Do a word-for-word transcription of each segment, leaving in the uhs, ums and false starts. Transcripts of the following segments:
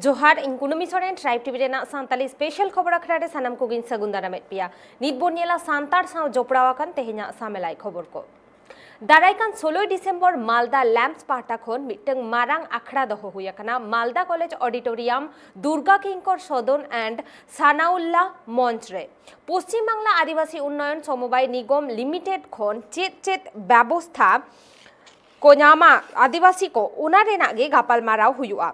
ᱡᱚᱦᱟᱨ, ᱤᱧ ᱠᱩᱱᱟᱹᱢᱤ ᱥᱚᱨᱮᱱ, ᱴᱨᱟᱭᱤᱵᱽ ᱴᱤᱵᱷᱤ ᱨᱮᱱᱟᱜ ᱥᱟᱱᱛᱟᱞᱤ ᱥᱯᱮᱥᱟᱞ ᱠᱷᱚᱵᱚᱨ ᱟᱠᱷᱲᱟ ᱨᱮ ᱥᱟᱱᱟᱢ ᱠᱚᱜᱮᱧ ᱥᱟᱹᱜᱩᱱ ᱫᱟᱨᱟᱢᱮᱫ ᱯᱮᱭᱟ᱾ ᱱᱤᱛ ᱵᱚᱱ ᱧᱮᱞᱟ ᱥᱟᱱᱛᱟᱲ ᱥᱟᱶ ᱡᱚᱯᱲᱟᱣ ᱟᱠᱟᱱ ᱛᱮᱦᱮᱧᱟᱜ ᱥᱟᱢᱮᱞᱟᱭ ᱠᱷᱚᱵᱚᱨ ᱠᱚ᱾ ᱫᱟᱨᱟᱭ ᱠᱟᱱ ᱥᱳᱞᱳᱭ ᱰᱤᱥᱮᱢᱵᱚᱨ ᱢᱟᱞᱫᱟ ᱞᱮᱢᱯᱥ ᱯᱟᱦᱴᱟ ᱠᱷᱚᱱ ᱢᱤᱫᱴᱟᱝ ᱢᱟᱨᱟᱝ ᱟᱠᱷᱲᱟ ᱫᱚᱦᱚ ᱦᱩᱭ ᱟᱠᱟᱱᱟ ᱢᱟᱞᱫᱟ ᱠᱚᱞᱮᱡᱽ ᱚᱰᱤᱴᱳᱨᱤᱭᱟᱢ ᱫᱩᱨᱜᱟ ᱠᱤᱝᱠᱚᱨ ᱥᱚᱫᱚᱱ ᱮᱱᱰ ᱥᱟᱱᱟᱩᱞᱞᱟ ᱢᱚᱧᱪ ᱨᱮ᱾ ᱯᱚᱥᱪᱤᱢ ᱵᱟᱝᱞᱟ ᱟᱹᱫᱤᱵᱟᱹᱥᱤ ᱩᱱᱱᱚᱭᱚᱱ ᱥᱚᱢᱚᱵᱟᱭ ᱱᱤᱜᱚᱢ ᱞᱤᱢᱤᱴᱮᱰ ᱠᱷᱚᱱ ᱪᱮᱫ ᱪᱮᱫ ᱵᱮᱵᱚᱥᱛᱷᱟ ᱠᱚ ᱧᱟᱢᱟ ᱟᱹᱫᱤᱵᱟᱹᱥᱤ ᱠᱚ, ᱚᱱᱟ ᱨᱮᱱᱟᱜ ᱜᱮ ᱜᱟᱯᱟᱞᱢᱟᱨᱟᱣ ᱦᱩᱭᱩᱜᱼᱟ᱾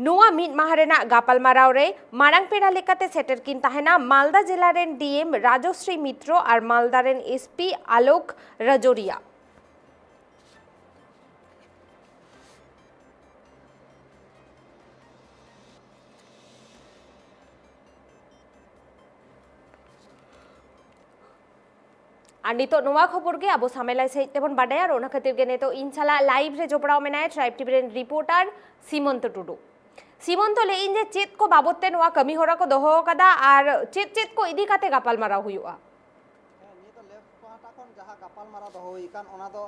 ᱱᱚᱣᱟ ᱢᱤᱫ ᱢᱟᱦᱟ ᱨᱮᱱᱟᱜ ᱜᱟᱯᱟᱞᱢᱟᱨᱟᱣ ᱨᱮ ᱢᱟᱨᱟᱝ ᱯᱮᱲᱟ ᱞᱮᱠᱟᱛᱮ ᱥᱮᱴᱮᱨ ᱠᱤᱱ ᱛᱟᱦᱮᱱᱟ ᱢᱟᱞᱫᱟ ᱡᱮᱞᱟ ᱨᱮᱱ ᱰᱤ ᱮᱢ ᱨᱟᱡᱚᱥᱨᱤ ᱢᱤᱛᱨᱚ ᱟᱨ ᱢᱟᱞᱫᱟ ᱨᱮᱱ ᱮᱥ ᱯᱤ ᱟᱞᱳᱠ ᱨᱟᱡᱳᱨᱤᱭᱟ᱾ ᱟᱨ ᱱᱤᱛᱚᱜ ᱱᱚᱣᱟ ᱠᱷᱚᱵᱚᱨ ᱜᱮ ᱟᱵᱚ ᱥᱟᱢᱮᱞᱟᱭ ᱥᱟᱹᱦᱤᱡ ᱛᱮᱵᱚᱱ ᱵᱟᱰᱟᱭᱟ, ᱟᱨ ᱚᱱᱟ ᱠᱷᱟᱹᱛᱤᱨ ᱜᱮ ᱱᱤᱛᱚᱜ ᱤᱧ ᱥᱟᱞᱟᱜ ᱞᱟᱭᱤᱵᱷ ᱨᱮ ᱡᱚᱯᱲᱟᱣ ᱢᱮᱱᱟᱭᱟ ᱴᱨᱟᱭᱤᱵᱽ ᱴᱤᱵᱷᱤ ᱨᱮᱱ ᱨᱤᱯᱳᱨᱴᱟᱨ ᱥᱤᱢᱚᱱᱛᱚ ᱴᱩᱰᱩ᱾ ᱥᱤᱢᱚᱱᱛᱚ, ᱞᱟᱹᱭ ᱤᱧ ᱡᱮ ᱪᱮᱫ ᱠᱚ ᱵᱟᱵᱚᱛ ᱛᱮ ᱱᱚᱣᱟ ᱠᱟᱹᱢᱤ ᱦᱚᱨᱟ ᱠᱚ ᱫᱚᱦᱚ ᱟᱠᱟᱫᱟ ᱟᱨ ᱪᱮᱫ ᱪᱮᱫ ᱠᱚ ᱤᱫᱤ ᱠᱟᱛᱮ ᱜᱟᱯᱟᱞᱢᱟᱨᱟᱣ ᱦᱩᱭᱩᱜᱼᱟ? ᱦᱮᱸ, ᱱᱤᱭᱟᱹ ᱫᱚ ᱞᱮᱢᱯᱥ ᱯᱟᱦᱴᱟ ᱠᱷᱚᱱ ᱡᱟᱦᱟᱸ ᱜᱟᱯᱟᱞᱢᱟᱨᱟᱣ ᱫᱚᱦᱚ ᱦᱩᱭ ᱟᱠᱟᱱ, ᱚᱱᱟ ᱫᱚ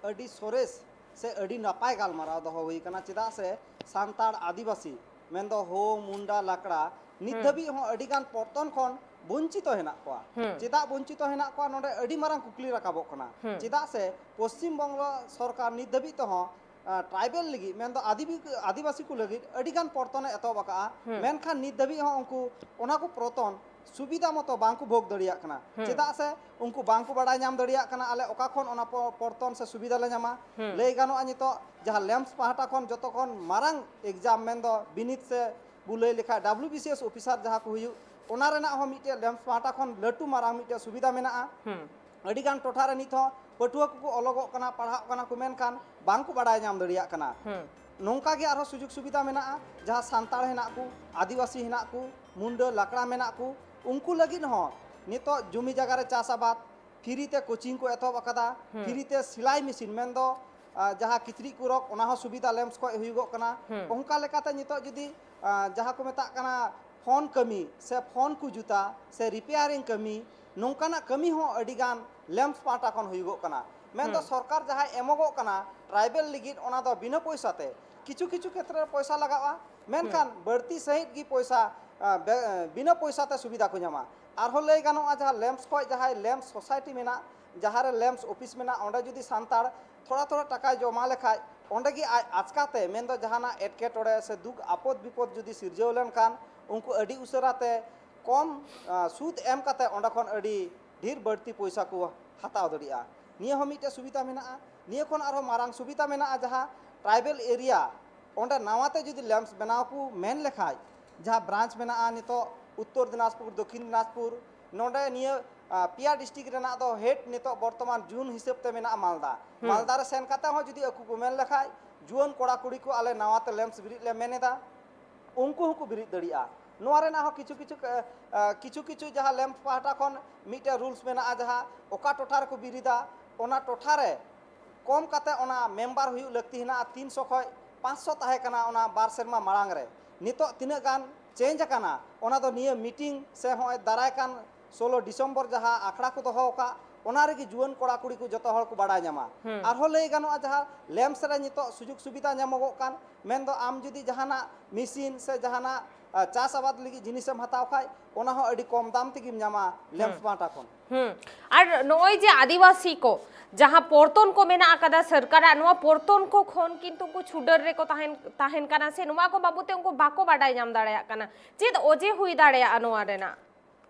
ᱟᱹᱰᱤ ᱥᱚᱨᱮᱥ ᱥᱮ ᱟᱹᱰᱤ ᱱᱟᱯᱟᱭ ᱜᱟᱞᱢᱟᱨᱟᱣ ᱫᱚᱦᱚ ᱦᱩᱭ ᱟᱠᱟᱱᱟ᱾ ᱪᱮᱫᱟᱜ ᱥᱮ ᱥᱟᱱᱛᱟᱲ ᱟᱹᱫᱤᱵᱟᱹᱥᱤ, ᱢᱮᱱᱫᱚ ᱦᱳ, ᱢᱩᱱᱰᱟ, ᱞᱟᱠᱲᱟ, ᱱᱤᱛ ᱦᱩᱸ᱾ ᱫᱷᱟᱹᱵᱤᱡ ᱦᱚᱸ ᱟᱹᱰᱤ ᱜᱟᱱ ᱯᱚᱨᱛᱚᱱ ᱠᱷᱚᱱ ᱵᱚᱧᱪᱤᱛᱚ ᱦᱮᱱᱟᱜ ᱠᱚᱣᱟ᱾ ᱦᱩᱸ᱾ ᱪᱮᱫᱟᱜ ᱵᱚᱧᱪᱤᱛᱚ ᱦᱮᱱᱟᱜ ᱠᱚᱣᱟ, ᱱᱚᱰᱮ ᱟᱹᱰᱤ ᱢᱟᱨᱟᱝ ᱠᱩᱠᱞᱤ ᱨᱟᱠᱟᱵᱚᱜ ᱠᱟᱱᱟ᱾ ᱦᱩᱸ᱾ ᱪᱮᱫᱟᱜ ᱥᱮ ᱯᱚᱥᱪᱤᱢ ᱵᱚᱝᱜᱚ ᱥᱚᱨᱠᱟᱨ ᱱᱤᱛ ᱫᱷᱟᱹᱵᱤᱡ ᱛᱮᱦᱚᱸ, ᱟᱸ, ᱴᱨᱟᱭᱵᱮᱞ ᱞᱟᱹᱜᱤᱫ, ᱢᱮᱱᱫᱚ ᱟᱹᱫᱤᱵᱤ-, ᱟᱹᱫᱤᱵᱟᱹᱥᱤ ᱠᱚ ᱞᱟᱹᱜᱤᱫ ᱟᱹᱰᱤ ᱜᱟᱱ ᱯᱚᱨᱛᱚᱱᱮ ᱮᱛᱚᱦᱚᱵ ᱟᱠᱟᱫᱼᱟ᱾ ᱦᱩᱸ᱾ ᱢᱮᱱᱠᱷᱟᱱ ᱱᱤᱛ ᱫᱷᱟᱹᱵᱤᱡ ᱦᱚᱸ ᱩᱱᱠᱩ ᱚᱱᱟ ᱠᱚ ᱯᱚᱨᱛᱚᱱ ᱥᱩᱵᱤᱫᱷᱟ ᱢᱚᱛᱚ ᱵᱟᱝ ᱠᱚ ᱵᱷᱳᱜᱽ ᱫᱟᱲᱮᱭᱟᱜ ᱠᱟᱱᱟ᱾ ᱦᱩᱸ᱾ ᱪᱮᱫᱟᱜ ᱥᱮ ᱩᱱᱠᱩ ᱵᱟᱝ ᱠᱚ ᱵᱟᱲᱟᱭ ᱧᱟᱢ ᱫᱟᱲᱮᱭᱟᱜ ᱠᱟᱱᱟ ᱟᱞᱮ ᱚᱠᱟ ᱠᱷᱚᱱ ᱚᱱᱟ ᱯᱚ-, ᱯᱚᱨᱛᱚᱱ ᱥᱮ ᱥᱩᱵᱤᱫᱷᱟ ᱞᱮ ᱧᱟᱢᱟ᱾ ᱦᱩᱸ᱾ ᱞᱟᱹᱭ ᱜᱟᱱᱚᱜᱼᱟ, ᱱᱤᱛᱚᱜ ᱡᱟᱦᱟᱸ ᱞᱮᱢᱯᱥ ᱯᱟᱦᱴᱟ ᱠᱷᱚᱱ ᱡᱚᱛᱚ ᱠᱷᱚᱱ ᱢᱟᱨᱟᱝ ᱮᱠᱡᱟᱢ, ᱢᱮᱱᱫᱚ ᱵᱤᱱᱤᱰ ᱥᱮ ᱵᱚ ᱞᱟᱹᱭ ᱞᱮᱠᱷᱟᱡ W B C S officer ᱡᱟᱦᱟᱸ ᱠᱚ ᱦᱩᱭᱩᱜ, ᱚᱱᱟ ᱨᱮᱱᱟᱜ ᱦᱚᱸ ᱢᱤᱫᱴᱮᱡ ᱞᱮᱢᱯᱥ ᱯᱟᱦᱴᱟ ᱠᱷᱚᱱ ᱞᱟᱹᱴᱩ ᱢᱟᱨᱟᱝ ᱢᱤᱫᱴᱮᱡ ᱥᱩᱵᱤᱫᱷᱟ ᱢᱮᱱᱟᱜᱼᱟ᱾ ᱦᱩᱸ᱾ ᱟᱹᱰᱤ ᱜᱟᱱ ᱴᱚᱴᱷᱟ ᱨᱮ ᱱᱤᱛ ᱦᱚᱸ ᱯᱟᱹᱴᱷᱩᱣᱟᱹ ᱠᱚᱠᱚ ᱚᱞᱚᱜᱚᱜ ᱠᱟᱱᱟ, ᱯᱟᱲᱦᱟᱜ ᱠᱟᱱᱟ ᱠᱚ, ᱢᱮᱱᱠᱷᱟᱱ ᱵᱟᱝ ᱠᱚ ᱵᱟᱲᱟᱭ ᱧᱟᱢ ᱫᱟᱲᱮᱭᱟᱜ ᱠᱟᱱᱟ᱾ ᱦᱩᱸ᱾ ᱱᱚᱝᱠᱟ ᱜᱮ ᱟᱨᱦᱚᱸ ᱥᱩᱡᱳᱜᱽ ᱥᱩᱵᱤᱫᱷᱟ ᱢᱮᱱᱟᱜᱼᱟ, ᱡᱟᱦᱟᱸ ᱥᱟᱱᱛᱟᱲ ᱦᱮᱱᱟᱜ ᱠᱚ, ᱟᱹᱫᱤᱵᱟᱹᱥᱤ ᱦᱮᱱᱟᱜ ᱠᱚ, ᱢᱩᱱᱰᱟᱹ, ᱞᱟᱠᱲᱟ ᱢᱮᱱᱟᱜ ᱠᱚ, ᱩᱱᱠᱩ ᱞᱟᱹᱜᱤᱫ ᱦᱚᱸ ᱱᱤᱛᱚᱜ ᱡᱩᱢᱤ ᱡᱟᱭᱜᱟ ᱨᱮ ᱪᱟᱥ ᱟᱵᱟᱫ, ᱯᱷᱤᱨᱤ ᱛᱮ ᱠᱳᱪᱤᱝ ᱠᱚ ᱮᱛᱚᱦᱚᱵ ᱟᱠᱟᱫᱟ, ᱦᱩᱸ᱾ ᱯᱷᱤᱨᱤ ᱛᱮ ᱥᱤᱞᱟᱭ ᱢᱮᱥᱤᱱ, ᱢᱮᱱᱫᱚ, ᱟ, ᱡᱟᱦᱟᱸ ᱠᱤᱪᱨᱤᱡ ᱠᱚ ᱨᱚᱜ, ᱚᱱᱟ ᱦᱚᱸ ᱥᱩᱵᱤᱫᱷᱟ ᱞᱮᱢᱯᱥ ᱠᱷᱚᱱ ᱦᱩᱭᱩᱜᱚᱜ ᱠᱟᱱᱟ᱾ ᱦᱩᱸ᱾ ᱚᱱᱠᱟ ᱞᱮᱠᱟᱛᱮ ᱱᱤᱛᱚᱜ ᱡᱩᱫᱤ, ᱟ, ᱡᱟᱦᱟᱸ ᱠᱚ ᱢᱮᱛᱟᱜ ᱠᱟᱱᱟ ᱯᱷᱳᱱ ᱠᱟᱹᱢᱤ ᱥᱮ ᱯᱷᱳᱱ ᱠᱚ ᱡᱩᱛᱟ ᱥᱮ ᱨᱤᱯᱮᱭᱟᱨᱤᱝ ᱠᱟᱹᱢᱤ, ᱱᱚᱝᱠᱟᱱᱟᱜ ᱠᱟᱹᱢᱤ ᱦᱚᱸ ᱟᱹᱰᱤ ᱜᱟᱱ ᱞᱮᱢᱯᱥ ᱯᱟᱦᱴᱟ ᱠᱷᱚᱱ ᱦᱩᱭᱩᱜᱚᱜ ᱠᱟᱱᱟ᱾ ᱢᱮᱱᱫᱚ ᱦᱩᱸ᱾ ᱥᱚᱨᱠᱟᱨ ᱡᱟᱦᱟᱸᱭ ᱮᱢᱚᱜᱚᱜ ᱠᱟᱱᱟ ᱴᱨᱟᱭᱵᱮᱞ ᱞᱟᱹᱜᱤᱫ, ᱚᱱᱟ ᱫᱚ ᱵᱤᱱᱟᱹ ᱯᱚᱭᱥᱟ ᱛᱮ᱾ ᱠᱤᱪᱷᱩ ᱠᱤᱪᱷᱩ ᱠᱷᱮᱛᱨᱮ ᱨᱮ ᱯᱚᱭᱥᱟ ᱞᱟᱜᱟᱜᱼᱟ, ᱢᱮᱱᱠᱷᱟᱱ ᱵᱟᱹᱲᱛᱤ ᱥᱟᱺᱦᱤᱡ ᱜᱮ ᱯᱚᱭᱥᱟ, ᱟ, ᱵᱮ-, ᱵᱤᱱᱟᱹ ᱯᱚᱭᱥᱟ ᱛᱮ ᱥᱩᱵᱤᱫᱷᱟ ᱠᱚ ᱧᱟᱢᱟ᱾ ᱟᱨᱦᱚᱸ ᱞᱟᱹᱭ ᱜᱟᱱᱚᱜᱼᱟ, ᱡᱟᱦᱟᱸ ᱞᱮᱢᱯᱥ ᱠᱷᱚᱱ ᱡᱟᱦᱟᱸᱭ ᱞᱮᱢᱯᱥ ᱥᱳᱥᱟᱭᱴᱤ ᱢᱮᱱᱟᱜ, ᱡᱟᱦᱟᱸ ᱨᱮ ᱞᱮᱢᱯᱥ ᱚᱯᱷᱤᱥ ᱢᱮᱱᱟᱜ, ᱚᱸᱰᱮ ᱡᱩᱫᱤ ᱥᱟᱱᱛᱟᱲ ᱛᱷᱚᱲᱟ ᱛᱷᱚᱲᱟ ᱴᱟᱠᱟᱭ ᱡᱚᱢᱟ ᱞᱮᱠᱷᱟᱡ, ᱚᱸᱰᱮ ᱜᱮ ᱟᱡ ᱟᱪᱠᱟᱛᱮ, ᱢᱮᱱᱫᱚ ᱡᱟᱦᱟᱱᱟᱜ ᱮᱴᱠᱮᱴᱚᱬᱮ ᱥᱮ ᱫᱩᱠ ᱟᱯᱚᱫ ᱵᱤᱯᱚᱫ ᱡᱩᱫᱤ ᱥᱤᱨᱡᱟᱹᱣ ᱞᱮᱱᱠᱷᱟᱱ, ᱩᱱᱠᱩ ᱟᱹᱰᱤ ᱩᱥᱟᱹᱨᱟ ᱛᱮ ᱠᱚᱢ, ᱟ, ᱥᱩᱫ ᱮᱢ ᱠᱟᱛᱮ ᱚᱸᱰᱮ ᱠᱷᱚᱱ ᱟᱹᱰᱤ ᱰᱷᱮᱨ ᱵᱟᱹᱲᱛᱤ ᱯᱚᱭᱥᱟ ᱠᱚ ᱦᱟᱛᱟᱣ ᱫᱟᱲᱮᱭᱟᱜᱼᱟ᱾ ᱱᱤᱭᱟᱹ ᱦᱚᱸ ᱢᱤᱫᱴᱮᱡ ᱥᱩᱵᱤᱫᱷᱟ ᱢᱮᱱᱟᱜᱼᱟ᱾ ᱱᱤᱭᱟᱹ ᱠᱷᱚᱱ ᱟᱨᱦᱚᱸ ᱢᱟᱨᱟᱝ ᱥᱩᱵᱤᱫᱷᱟ ᱢᱮᱱᱟᱜᱼᱟ, ᱡᱟᱦᱟᱸ ᱴᱨᱟᱭᱵᱮᱞ ᱮᱨᱤᱭᱟ, ᱚᱸᱰᱮ ᱱᱟᱣᱟ ᱛᱮ ᱡᱩᱫᱤ ᱞᱮᱢᱯᱥ ᱵᱮᱱᱟᱣ ᱠᱚ ᱢᱮᱱ ᱞᱮᱠᱷᱟᱡ, ᱡᱟᱦᱟᱸ ᱵᱨᱟᱧᱪ ᱢᱮᱱᱟᱜᱼᱟ ᱱᱤᱛᱚᱜ ᱩᱛᱛᱚᱨ ᱫᱤᱱᱟᱡᱽᱯᱩᱨ, ᱫᱚᱠᱷᱤᱱ ᱫᱤᱱᱟᱡᱽᱯᱩᱨ, ᱱᱚᱰᱮ ᱱᱤᱭᱟᱹ, ᱟ, ᱯᱮᱭᱟ ᱰᱤᱥᱴᱨᱤᱠᱴ ᱨᱮᱱᱟᱜ ᱫᱚ ᱦᱮᱰ ᱱᱤᱛᱚᱜ ᱵᱚᱨᱛᱚᱢᱟᱱ ᱡᱩᱱ ᱦᱤᱥᱟᱹᱵ ᱛᱮ ᱢᱮᱱᱟᱜᱼᱟ ᱢᱟᱞᱫᱟ᱾ ᱦᱩᱸ᱾ ᱢᱟᱞᱫᱟ ᱨᱮ ᱥᱮᱱ ᱠᱟᱛᱮ ᱦᱚᱸ ᱡᱩᱫᱤ ᱟᱠᱚ ᱠᱚ ᱢᱮᱱ ᱞᱮᱠᱷᱟᱡ, ᱡᱩᱣᱟᱹᱱ ᱠᱚᱲᱟ ᱠᱩᱲᱤ ᱠᱚ ᱟᱞᱮ ᱱᱟᱣᱟ ᱛᱮ ᱞᱮᱢᱯᱥ ᱵᱤᱨᱤᱫ ᱞᱮ ᱢᱮᱱ ᱮᱫᱟ, ᱩᱱᱠᱩ ᱦᱚᱸᱠᱚ ᱵᱤᱨᱤᱫ ᱫᱟᱲᱮᱭᱟᱜᱼᱟ᱾ ᱱᱚᱣᱟ ᱨᱮᱱᱟᱜ ᱦᱚᱸ ᱠᱤᱪᱷᱩ ᱠᱤᱪᱷᱩ, ᱟ, ᱠᱤᱪᱷᱩ ᱠᱤᱪᱷᱩ ᱡᱟᱦᱟᱸ ᱞᱮᱢᱯᱥ ᱯᱟᱦᱴᱟ ᱠᱷᱚᱱ ᱢᱤᱫᱴᱮᱱ ᱨᱩᱞᱥ ᱢᱮᱱᱟᱜᱼᱟ, ᱡᱟᱦᱟᱸ ᱚᱠᱟ ᱴᱚᱴᱷᱟ ᱨᱮᱠᱚ ᱵᱤᱨᱤᱫᱟ, ᱚᱱᱟ ᱴᱚᱴᱷᱟ ᱨᱮ ᱠᱚᱢ ᱠᱟᱛᱮ ᱚᱱᱟ ᱢᱮᱢᱵᱟᱨ ᱦᱩᱭᱩᱜ ᱞᱟᱹᱠᱛᱤ ᱦᱮᱱᱟᱜᱼᱟ᱾ ᱛᱤᱱᱥᱚ ᱠᱷᱚᱱ ᱯᱟᱸᱪᱥᱚ ᱛᱟᱦᱮᱸ ᱠᱟᱱᱟ ᱚᱱᱟ ᱵᱟᱨ ᱥᱮᱨᱢᱟ ᱢᱟᱲᱟᱝ ᱨᱮ᱾ ᱱᱤᱛᱚᱜ ᱛᱤᱱᱟᱹᱜ ᱜᱟᱱ ᱪᱮᱧᱡᱽ ᱟᱠᱟᱱᱟ, ᱚᱱᱟ ᱫᱚ ᱱᱤᱭᱟᱹ ᱢᱤᱴᱤᱝ ᱥᱮ ᱦᱚᱸᱜᱼᱚᱭ ᱫᱟᱨᱟᱭ ᱠᱟᱱ ᱥᱳᱞᱳ ᱰᱤᱥᱮᱢᱵᱚᱨ ᱡᱟᱦᱟᱸ ᱟᱠᱷᱲᱟ ᱠᱚ ᱫᱚᱦᱚ ᱟᱠᱟᱫ, ᱚᱱᱟ ᱨᱮᱜᱮ ᱡᱩᱣᱟᱹᱱ ᱠᱚᱲᱟ ᱠᱩᱲᱤ ᱠᱚ ᱡᱚᱛᱚ ᱦᱚᱲ ᱠᱚ ᱵᱟᱲᱟᱭ ᱧᱟᱢᱟ᱾ ᱦᱩᱸ᱾ ᱟᱨᱦᱚᱸ ᱞᱟᱹᱭ ᱜᱟᱱᱚᱜᱼᱟ, ᱡᱟᱦᱟᱸ ᱞᱮᱢᱯᱥ ᱨᱮ ᱱᱤᱛᱚᱜ ᱥᱩᱡᱳᱜᱽ ᱥᱩᱵᱤᱫᱷᱟ ᱧᱟᱢᱚᱜᱚᱜ ᱠᱟᱱ, ᱢᱮᱱᱫᱚ ᱟᱢ ᱡᱩᱫᱤ ᱡᱟᱦᱟᱱᱟᱜ ᱢᱮᱥᱤᱱ ᱥᱮ ᱡᱟᱦᱟᱱᱟᱜ, ᱟ, ᱪᱟᱥ ᱟᱵᱟᱫ ᱞᱟᱹᱜᱤᱫ ᱡᱤᱱᱤᱥᱮᱢ ᱦᱟᱛᱟᱣ ᱠᱷᱟᱡ, ᱚᱱᱟ ᱦᱚᱸ ᱟᱹᱰᱤ ᱠᱚᱢ ᱫᱟᱢ ᱛᱮᱜᱮᱢ ᱧᱟᱢᱟ ᱞᱮᱢᱯᱥ ᱦᱩᱸ᱾ ᱯᱟᱦᱴᱟ ᱠᱷᱚᱱ᱾ ᱦᱩᱸ᱾ ᱟᱨ ᱱᱚᱜᱼᱚᱭ ᱡᱮ ᱟᱹᱫᱤᱵᱟᱹᱥᱤ ᱠᱚ ᱡᱟᱦᱟᱸ ᱯᱚᱨᱛᱚᱱ ᱠᱚ ᱢᱮᱱᱟᱜ ᱟᱠᱟᱫᱟ ᱥᱚᱨᱠᱟᱨᱟᱜ, ᱱᱚᱣᱟ ᱯᱚᱨᱛᱚᱱ ᱠᱚ ᱠᱷᱚᱱ ᱠᱤᱱᱛᱩ ᱩᱱᱠᱩ ᱪᱷᱩᱰᱟᱹᱨ ᱨᱮᱠᱚ ᱛᱟᱦᱮᱱ, ᱛᱟᱦᱮᱱ ᱠᱟᱱᱟ, ᱥᱮ ᱱᱚᱣᱟ ᱠᱚ ᱵᱟᱵᱚᱫ ᱛᱮ ᱩᱱᱠᱩ ᱵᱟᱠᱚ ᱵᱟᱰᱟᱭ ᱧᱟᱢ ᱫᱟᱲᱮᱭᱟᱜ ᱠᱟᱱᱟ᱾ ᱪᱮᱫ ᱚᱡᱮ ᱦᱩᱭ ᱫᱟᱲᱮᱭᱟᱜᱼᱟ ᱱᱚᱣᱟ ᱨᱮᱱᱟᱜ?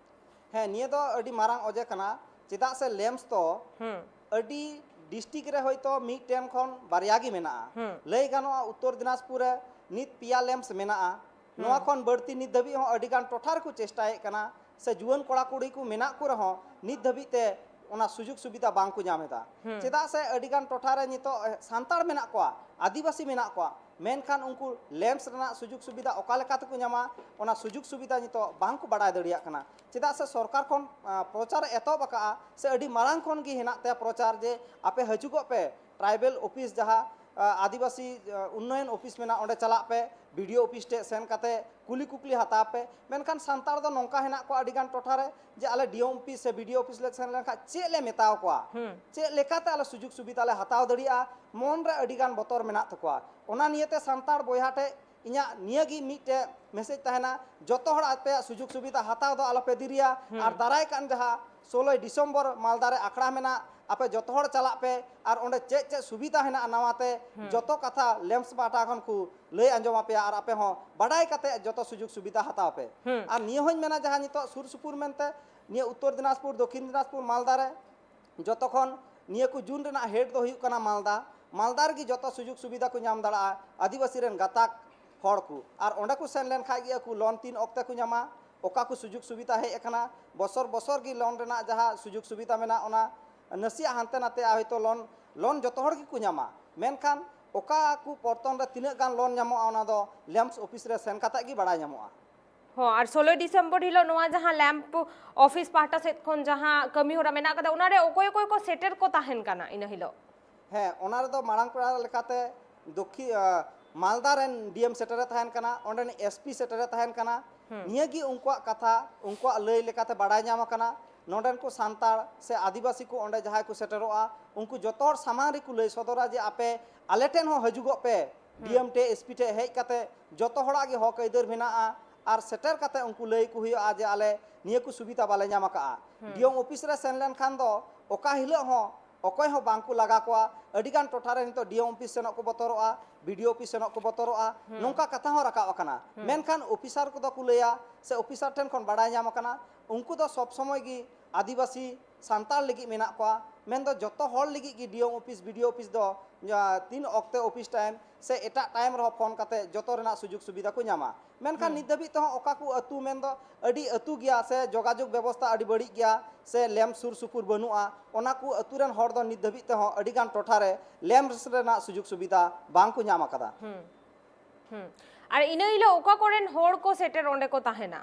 ᱦᱮᱸ, ᱱᱤᱭᱟᱹ ᱫᱚ ᱟᱹᱰᱤ ᱢᱟᱨᱟᱝ ᱚᱡᱮ ᱠᱟᱱᱟ᱾ ᱪᱮᱫᱟᱜ ᱥᱮ ᱞᱮᱢᱯᱥ ᱫᱚ ᱦᱩᱸ᱾ ᱟᱹᱰᱤ ᱰᱤᱥᱴᱨᱤᱠᱴ ᱨᱮ ᱦᱚᱭᱛᱳ ᱢᱤᱫᱴᱮᱱ ᱠᱷᱚᱱ ᱵᱟᱨᱭᱟ ᱜᱮ ᱢᱮᱱᱟᱜᱼᱟ᱾ ᱦᱩᱸ᱾ ᱞᱟᱹᱭ ᱜᱟᱱᱚᱜᱼᱟ, ᱩᱛᱛᱚᱨ ᱫᱤᱱᱟᱡᱽᱯᱩᱨ ᱨᱮ ᱱᱤᱛ ᱯᱮᱭᱟ ᱞᱮᱢᱯᱥ ᱢᱮᱱᱟᱜᱼᱟ᱾ ᱱᱚᱣᱟ ᱦᱩᱸ᱾ ᱠᱷᱚᱱ ᱵᱟᱹᱲᱛᱤ ᱱᱤᱛ ᱫᱷᱟᱹᱵᱤᱡ ᱦᱚᱸ ᱟᱹᱰᱤ ᱜᱟᱱ ᱴᱚᱴᱷᱟ ᱨᱮᱠᱚ ᱪᱮᱥᱴᱟᱭᱮᱫ ᱠᱟᱱᱟ, ᱥᱮ ᱡᱩᱣᱟᱹᱱ ᱠᱚᱲᱟ ᱠᱩᱲᱤ ᱠᱚ ᱢᱮᱱᱟᱜ ᱠᱚ ᱨᱮᱦᱚᱸ ᱱᱤᱛ ᱫᱷᱟᱹᱵᱤᱡ ᱛᱮ ᱚᱱᱟ ᱥᱩᱡᱳᱜᱽ ᱥᱩᱵᱤᱫᱷᱟ ᱵᱟᱝ ᱠᱚ ᱧᱟᱢ ᱮᱫᱟ᱾ ᱦᱩᱸ᱾ ᱪᱮᱫᱟᱜ ᱥᱮ ᱟᱹᱰᱤ ᱜᱟᱱ ᱴᱚᱴᱷᱟ ᱨᱮ ᱱᱤᱛᱚᱜ, ᱮ, ᱥᱟᱱᱛᱟᱲ ᱢᱮᱱᱟᱜ ᱠᱚᱣᱟ, ᱟᱹᱫᱤᱵᱟᱹᱥᱤ ᱢᱮᱱᱟᱜ ᱠᱚᱣᱟ, ᱢᱮᱱᱠᱷᱟᱱ ᱩᱱᱠᱩ ᱞᱮᱢᱯᱥ ᱨᱮᱱᱟᱜ ᱥᱩᱡᱳᱜᱽ ᱥᱩᱵᱤᱫᱷᱟ ᱚᱠᱟ ᱞᱮᱠᱟ ᱛᱮᱠᱚ ᱧᱟᱢᱟ, ᱚᱱᱟ ᱥᱩᱡᱳᱜᱽ ᱥᱩᱵᱤᱫᱷᱟ ᱱᱤᱛᱚᱜ ᱵᱟᱝ ᱠᱚ ᱵᱟᱰᱟᱭ ᱫᱟᱲᱮᱭᱟᱜ ᱠᱟᱱᱟ᱾ ᱪᱮᱫᱟᱜ ᱥᱮ ᱥᱚᱨᱠᱟᱨ ᱠᱷᱚᱱ, ᱟ, ᱯᱨᱚᱪᱟᱨ ᱮ ᱮᱛᱚᱦᱚᱵ ᱟᱠᱟᱫᱼᱟ, ᱥᱮ ᱟᱹᱰᱤ ᱢᱟᱲᱟᱝ ᱠᱷᱚᱱ ᱜᱮ ᱦᱮᱱᱟᱜ ᱛᱟᱭᱟ ᱯᱨᱚᱪᱟᱨ, ᱡᱮ ᱟᱯᱮ ᱦᱤᱡᱩᱜᱚᱜ ᱯᱮ, ᱴᱨᱟᱭᱵᱮᱞ ᱚᱯᱷᱤᱥ ᱡᱟᱦᱟᱸ, ᱟ, ᱟᱹᱫᱤᱵᱟᱹᱥᱤ, ᱟ, ᱩᱱᱱᱚᱭᱚᱱ ᱚᱯᱷᱤᱥ ᱢᱮᱱᱟᱜᱼᱟ, ᱚᱸᱰᱮ ᱪᱟᱞᱟᱜ ᱯᱮ, ᱵᱤ ᱰᱤ ᱳ ᱚᱯᱷᱤᱥ ᱴᱷᱮᱱ ᱥᱮᱱ ᱠᱟᱛᱮ ᱠᱩᱞᱤ ᱠᱩᱠᱞᱤ ᱦᱟᱛᱟᱣ ᱯᱮ᱾ ᱢᱮᱱᱠᱷᱟᱱ ᱥᱟᱱᱛᱟᱲ ᱫᱚ ᱱᱚᱝᱠᱟ ᱦᱮᱱᱟᱜ ᱠᱚᱣᱟ ᱟᱹᱰᱤ ᱜᱟᱱ ᱴᱚᱴᱷᱟ ᱨᱮ, ᱡᱮ ᱟᱞᱮ ᱰᱤ ᱮᱢ ᱚᱯᱷᱤᱥ ᱥᱮ ᱵᱤ ᱰᱤ ᱳ ᱚᱯᱷᱤᱥ ᱞᱮ ᱥᱮᱱ ᱞᱮᱱᱠᱷᱟᱱ ᱪᱮᱫ ᱞᱮ ᱢᱮᱛᱟᱣ ᱠᱚᱣᱟ, ᱦᱩᱸ᱾ ᱪᱮᱫ ᱞᱮᱠᱟᱛᱮ ᱟᱞᱮ ᱥᱩᱡᱳᱜᱽ ᱥᱩᱵᱤᱫᱷᱟ ᱞᱮ ᱦᱟᱛᱟᱣ ᱫᱟᱲᱮᱭᱟᱜᱼᱟ, ᱢᱚᱱ ᱨᱮ ᱟᱹᱰᱤ ᱜᱟᱱ ᱵᱚᱛᱚᱨ ᱢᱮᱱᱟᱜ ᱛᱟᱠᱚᱣᱟ᱾ ᱚᱱᱟ ᱱᱤᱭᱮᱛᱮ ᱥᱟᱱᱛᱟᱲ ᱵᱚᱭᱦᱟ ᱴᱷᱮᱡ ᱤᱧᱟᱹᱜ ᱱᱤᱭᱟᱹ ᱜᱮ ᱢᱤᱫᱴᱮᱡ ᱢᱮᱥᱮᱡᱽ ᱛᱟᱦᱮᱱᱟ, ᱡᱚᱛᱚ ᱦᱚᱲ ᱟᱯᱮᱭᱟᱜ ᱥᱩᱡᱳᱜᱽ ᱥᱩᱵᱤᱫᱷᱟ ᱦᱟᱛᱟᱣ ᱫᱚ ᱟᱞᱚᱯᱮ ᱫᱮᱨᱤᱭᱟ᱾ ᱟᱨ ᱫᱟᱨᱟᱭ ᱠᱟᱱ ᱡᱟᱦᱟᱸ ᱥᱳᱞᱳᱭ ᱰᱤᱥᱮᱢᱵᱚᱨ ᱢᱟᱞᱫᱟ ᱨᱮ ᱟᱠᱷᱲᱟ ᱢᱮᱱᱟᱜ, ᱟᱯᱮ ᱡᱚᱛᱚ ᱦᱚᱲ ᱪᱟᱞᱟᱜ ᱯᱮ ᱟᱨ ᱚᱸᱰᱮ ᱪᱮᱫ ᱪᱮᱫ ᱥᱩᱵᱤᱫᱷᱟ ᱦᱮᱱᱟᱜᱼᱟ ᱱᱟᱣᱟᱛᱮ, ᱡᱚᱛᱚ ᱠᱟᱛᱷᱟ ᱞᱮᱢᱯᱥ ᱯᱟᱦᱴᱟ ᱠᱷᱚᱱ ᱠᱚ ᱞᱟᱹᱭ ᱟᱸᱡᱚᱢ ᱟᱯᱮᱭᱟ ᱟᱨ ᱟᱯᱮ ᱦᱚᱸ ᱵᱟᱰᱟᱭ ᱠᱟᱛᱮ ᱡᱚᱛᱚ ᱥᱩᱡᱳᱜᱽ ᱥᱩᱵᱤᱫᱷᱟ ᱦᱟᱛᱟᱣ ᱯᱮ᱾ ᱟᱨ ᱱᱤᱭᱟᱹ ᱦᱚᱸᱧ ᱢᱮᱱᱟ, ᱡᱟᱦᱟᱸ ᱱᱤᱛᱚᱜ ᱥᱩᱨ ᱥᱩᱯᱩᱨ ᱢᱮᱱᱛᱮ ᱱᱤᱭᱟᱹ ᱩᱛᱛᱚᱨ ᱫᱤᱱᱟᱡᱽᱯᱩᱨ, ᱫᱚᱠᱷᱤᱱ ᱫᱤᱱᱟᱡᱽᱯᱩᱨ, ᱢᱟᱞᱫᱟ ᱨᱮ ᱡᱚᱛᱚ ᱠᱷᱚᱱ ᱱᱤᱭᱟᱹ ᱠᱚ ᱡᱩᱱ ᱨᱮᱱᱟᱜ ᱦᱮᱰ ᱫᱚ ᱦᱩᱭᱩᱜ ᱠᱟᱱᱟ ᱢᱟᱞᱫᱟ᱾ ᱢᱟᱞᱫᱟ ᱨᱮᱜᱮ ᱡᱚᱛᱚ ᱥᱩᱡᱳᱜᱽ ᱥᱩᱵᱤᱫᱷᱟ ᱠᱚ ᱧᱟᱢ ᱫᱟᱲᱮᱭᱟᱜᱼᱟ ᱟᱹᱫᱤᱵᱟᱹᱥᱤ ᱨᱮᱱ ᱜᱟᱛᱟᱠ ᱦᱚᱲ ᱠᱚ᱾ ᱟᱨ ᱚᱸᱰᱮ ᱠᱚ ᱥᱮᱱ ᱞᱮᱱ ᱠᱷᱟᱡ ᱜᱮ ᱟᱠᱚ ᱞᱳᱱ ᱛᱤᱱ ᱚᱠᱛᱮ ᱠᱚ ᱧᱟᱢᱟ, ᱚᱠᱟ ᱠᱚ ᱥᱩᱡᱳᱜᱽ ᱥᱩᱵᱤᱫᱷᱟ ᱦᱮᱡ ᱟᱠᱟᱱᱟ, ᱵᱚᱥᱚᱨ ᱵᱚᱥᱚᱨ ᱜᱮ ᱞᱳᱱ ᱨᱮᱱᱟᱜ ᱡᱟᱦᱟᱸ ᱥᱩᱡᱳᱜᱽ ᱥᱩᱵᱤᱫᱷᱟ ᱢᱮᱱᱟᱜᱼᱟ, ᱚᱱᱟ ᱱᱟᱥᱮᱭᱟᱜ ᱦᱟᱱᱛᱮ ᱱᱟᱛᱮ ᱦᱚᱭᱛᱳ ᱞᱳᱱ, ᱞᱳᱱ ᱡᱚᱛᱚ ᱦᱚᱲ ᱜᱮᱠᱚ ᱧᱟᱢᱟ, ᱢᱮᱱᱠᱷᱟᱱ ᱚᱠᱟ ᱠᱚ ᱯᱚᱨᱛᱚᱱ ᱨᱮ ᱛᱤᱱᱟᱹᱜ ᱜᱟᱱ ᱞᱳᱱ ᱧᱟᱢᱚᱜᱼᱟ, ᱚᱱᱟ ᱫᱚ ᱞᱮᱢᱯᱥ ᱚᱯᱷᱤᱥ ᱨᱮ ᱥᱮᱱ ᱠᱟᱛᱮ ᱜᱮ ᱵᱟᱲᱟᱭ ᱧᱟᱢᱚᱜᱼᱟ᱾ ᱦᱚᱸ, ᱟᱨ ᱥᱳᱞᱳᱭ ᱰᱤᱥᱮᱢᱵᱚᱨ ᱦᱤᱞᱳᱜ ᱱᱚᱣᱟ ᱡᱟᱦᱟᱸ ᱞᱮᱢᱯ ᱚᱯᱷᱤᱥ ᱯᱟᱦᱴᱟ ᱥᱮᱫ ᱠᱷᱚᱱ ᱡᱟᱦᱟᱸ ᱠᱟᱹᱢᱤ ᱦᱚᱨᱟ ᱢᱮᱱᱟᱜ ᱠᱟᱫᱟ, ᱚᱱᱟᱨᱮ ᱚᱠᱚᱭ ᱚᱠᱚᱭ ᱠᱚ ᱥᱮᱴᱮᱨ ᱠᱚ ᱛᱟᱦᱮᱱ ᱠᱟᱱᱟ ᱤᱱᱟᱹ ᱦᱤᱞᱳᱜ? ᱦᱮᱸ, ᱚᱱᱟ ᱨᱮᱫᱚ ᱢᱟᱲᱟᱝ ᱯᱮᱲᱟ ᱞᱮᱠᱟᱛᱮ ᱫᱚᱠᱠᱷᱤ-, ᱟ, ᱢᱟᱞᱫᱟ ᱨᱮᱱ ᱰᱤ ᱮᱢ ᱥᱮᱴᱮᱨᱮ ᱛᱟᱦᱮᱱ ᱠᱟᱱᱟ, ᱚᱸᱰᱮᱱ ᱮᱥ ᱯᱤ ᱥᱮᱴᱮᱨᱮ ᱛᱟᱦᱮᱱ ᱠᱟᱱᱟ᱾ ᱱᱤᱭᱟᱹᱜᱮ ᱩᱱᱠᱩᱣᱟᱜ ᱠᱟᱛᱷᱟ, ᱩᱱᱠᱩᱣᱟᱜ ᱞᱟᱹᱭ ᱞᱮᱠᱟᱛᱮ ᱵᱟᱲᱟᱭ ᱧᱟᱢ ᱟᱠᱟᱱᱟ᱾ ᱱᱚᱸᱰᱮᱱ ᱠᱚ ᱥᱟᱱᱛᱟᱲ ᱥᱮ ᱟᱹᱫᱤᱵᱟᱹᱥᱤ ᱠᱚ ᱚᱸᱰᱮ ᱡᱟᱦᱟᱸᱭ ᱠᱚ ᱥᱮᱴᱮᱨᱚᱜᱼᱟ, ᱩᱱᱠᱩ ᱡᱚᱛᱚ ᱦᱚᱲ ᱥᱟᱢᱟᱝ ᱨᱮᱠᱚ ᱞᱟᱹᱭ ᱥᱚᱫᱚᱨᱟ ᱡᱮ ᱟᱯᱮ ᱟᱞᱮ ᱴᱷᱮᱱ ᱦᱚᱸ ᱦᱤᱡᱩᱜᱚᱜ ᱯᱮ, ᱰᱤ ᱮᱢ ᱴᱷᱮᱡ, ᱮᱥ ᱯᱤ ᱴᱷᱮᱡ ᱦᱮᱡ ᱠᱟᱛᱮ ᱡᱚᱛᱚ ᱦᱚᱲᱟᱜ ᱜᱮ ᱦᱚᱠ ᱟᱹᱭᱫᱟᱹᱨ ᱢᱮᱱᱟᱜᱼᱟ᱾ ᱟᱨ ᱥᱮᱴᱮᱨ ᱠᱟᱛᱮ ᱩᱱᱠᱩ ᱞᱟᱹᱭ ᱠᱚ ᱦᱩᱭᱩᱜᱼᱟ ᱡᱮ ᱟᱞᱮ ᱱᱤᱭᱟᱹ ᱠᱚ ᱥᱩᱵᱤᱫᱷᱟ ᱵᱟᱞᱮ ᱧᱟᱢ ᱟᱠᱟᱫᱼᱟ᱾ ᱰᱤ ᱮᱢ ᱚᱯᱷᱤᱥ ᱨᱮ ᱥᱮᱱ ᱞᱮᱱᱠᱷᱟᱱ ᱫᱚ ᱚᱠᱟ ᱦᱤᱞᱳᱜ ᱦᱚᱸ ᱚᱠᱚᱭ ᱦᱚᱸ ᱵᱟᱝ ᱠᱚ ᱞᱟᱜᱟ ᱠᱚᱣᱟ᱾ ᱟᱹᱰᱤ ᱜᱟᱱ ᱴᱚᱴᱷᱟ ᱨᱮ ᱱᱤᱛᱚᱜ ᱰᱤ ᱮᱢ ᱚᱯᱷᱤᱥ ᱥᱮᱱᱚᱜ ᱠᱚ ᱵᱚᱛᱚᱨᱚᱜᱼᱟ, ᱵᱤ ᱰᱤ ᱳ ᱚᱯᱷᱤᱥ ᱥᱮᱱᱚᱜ ᱠᱚ ᱵᱚᱛᱚᱨᱚᱜᱼᱟ, ᱱᱚᱝᱠᱟ ᱠᱟᱛᱷᱟ ᱦᱚᱸ ᱨᱟᱠᱟᱵ ᱟᱠᱟᱱᱟ᱾ ᱢᱮᱱᱠᱷᱟᱱ ᱚᱯᱷᱤᱥᱟᱨ ᱠᱚᱫᱚ ᱠᱚ ᱞᱟᱹᱭᱟ ᱥᱮ ᱚᱯᱷᱤᱥᱟᱨ ᱴᱷᱮᱱ ᱠᱷᱚᱱ ᱵᱟᱲᱟᱭ ᱧᱟᱢ ᱟᱠᱟᱱᱟ, ᱩᱱᱠᱩ ᱫᱚ ᱥᱚᱵᱽ ᱥᱚᱢᱚᱭ ᱜᱮ ᱟᱹᱫᱤᱵᱟᱹᱥᱤ ᱥᱟᱱᱛᱟᱲ ᱞᱟᱹᱜᱤᱫ ᱢᱮᱱᱟᱜ ᱠᱚᱣᱟ, ᱢᱮᱱᱫᱚ ᱡᱚᱛᱚ ᱦᱚᱲ ᱞᱟᱹᱜᱤᱫ ᱜᱮ D M office, B D O office ᱫᱚ, ᱟ, ᱛᱤᱱ ᱚᱠᱛᱮ ᱚᱯᱷᱤᱥ ᱴᱟᱭᱤᱢ ᱥᱮ ᱮᱴᱟᱜ ᱴᱟᱭᱤᱢ ᱨᱮᱦᱚᱸ ᱯᱷᱳᱱ ᱠᱟᱛᱮ ᱡᱚᱛᱚ ᱨᱮᱱᱟᱜ ᱥᱩᱡᱳᱜᱽ ᱥᱩᱵᱤᱫᱷᱟ ᱠᱚ ᱧᱟᱢᱟ᱾ ᱢᱮᱱᱠᱷᱟᱱ ᱱᱤᱛ ᱫᱷᱟᱹᱵᱤᱡ ᱛᱮᱦᱚᱸ ᱚᱠᱟ ᱠᱚ ᱟᱹᱛᱩ, ᱢᱮᱱᱫᱚ ᱟᱹᱰᱤ ᱟᱹᱛᱩ ᱜᱮᱭᱟ ᱥᱮ ᱡᱳᱜᱟᱡᱳᱜᱽ ᱵᱮᱵᱚᱥᱛᱷᱟ ᱟᱹᱰᱤ ᱵᱟᱹᱲᱤᱡ ᱜᱮᱭᱟ ᱥᱮ ᱞᱮᱢᱯ ᱥᱩᱨ ᱥᱩᱯᱩᱨ ᱵᱟᱹᱱᱩᱜᱼᱟ, ᱚᱱᱟ ᱠᱚ ᱟᱹᱛᱩ ᱨᱮᱱ ᱦᱚᱲ ᱫᱚ ᱱᱤᱛ ᱫᱷᱟᱹᱵᱤᱡ ᱛᱮᱦᱚᱸ ᱟᱹᱰᱤ ᱜᱟᱱ ᱴᱚᱴᱷᱟ ᱨᱮ ᱞᱮᱢᱯ ᱨᱮᱱᱟᱜ ᱥᱩᱡᱳᱜᱽ ᱥᱩᱵᱤᱫᱷᱟ ᱵᱟᱝ ᱠᱚ ᱧᱟᱢ ᱟᱠᱟᱫᱟ᱾ ᱦᱩᱸ᱾ ᱟᱨ ᱤᱱᱟᱹ ᱦᱤᱞᱳᱜ ᱚᱠᱟ ᱠᱚᱨᱮᱱ ᱦᱚᱲ ᱠᱚ ᱥᱮᱴᱮᱨ ᱚᱸᱰᱮ ᱠᱚ ᱛᱟᱦᱮᱱᱟ?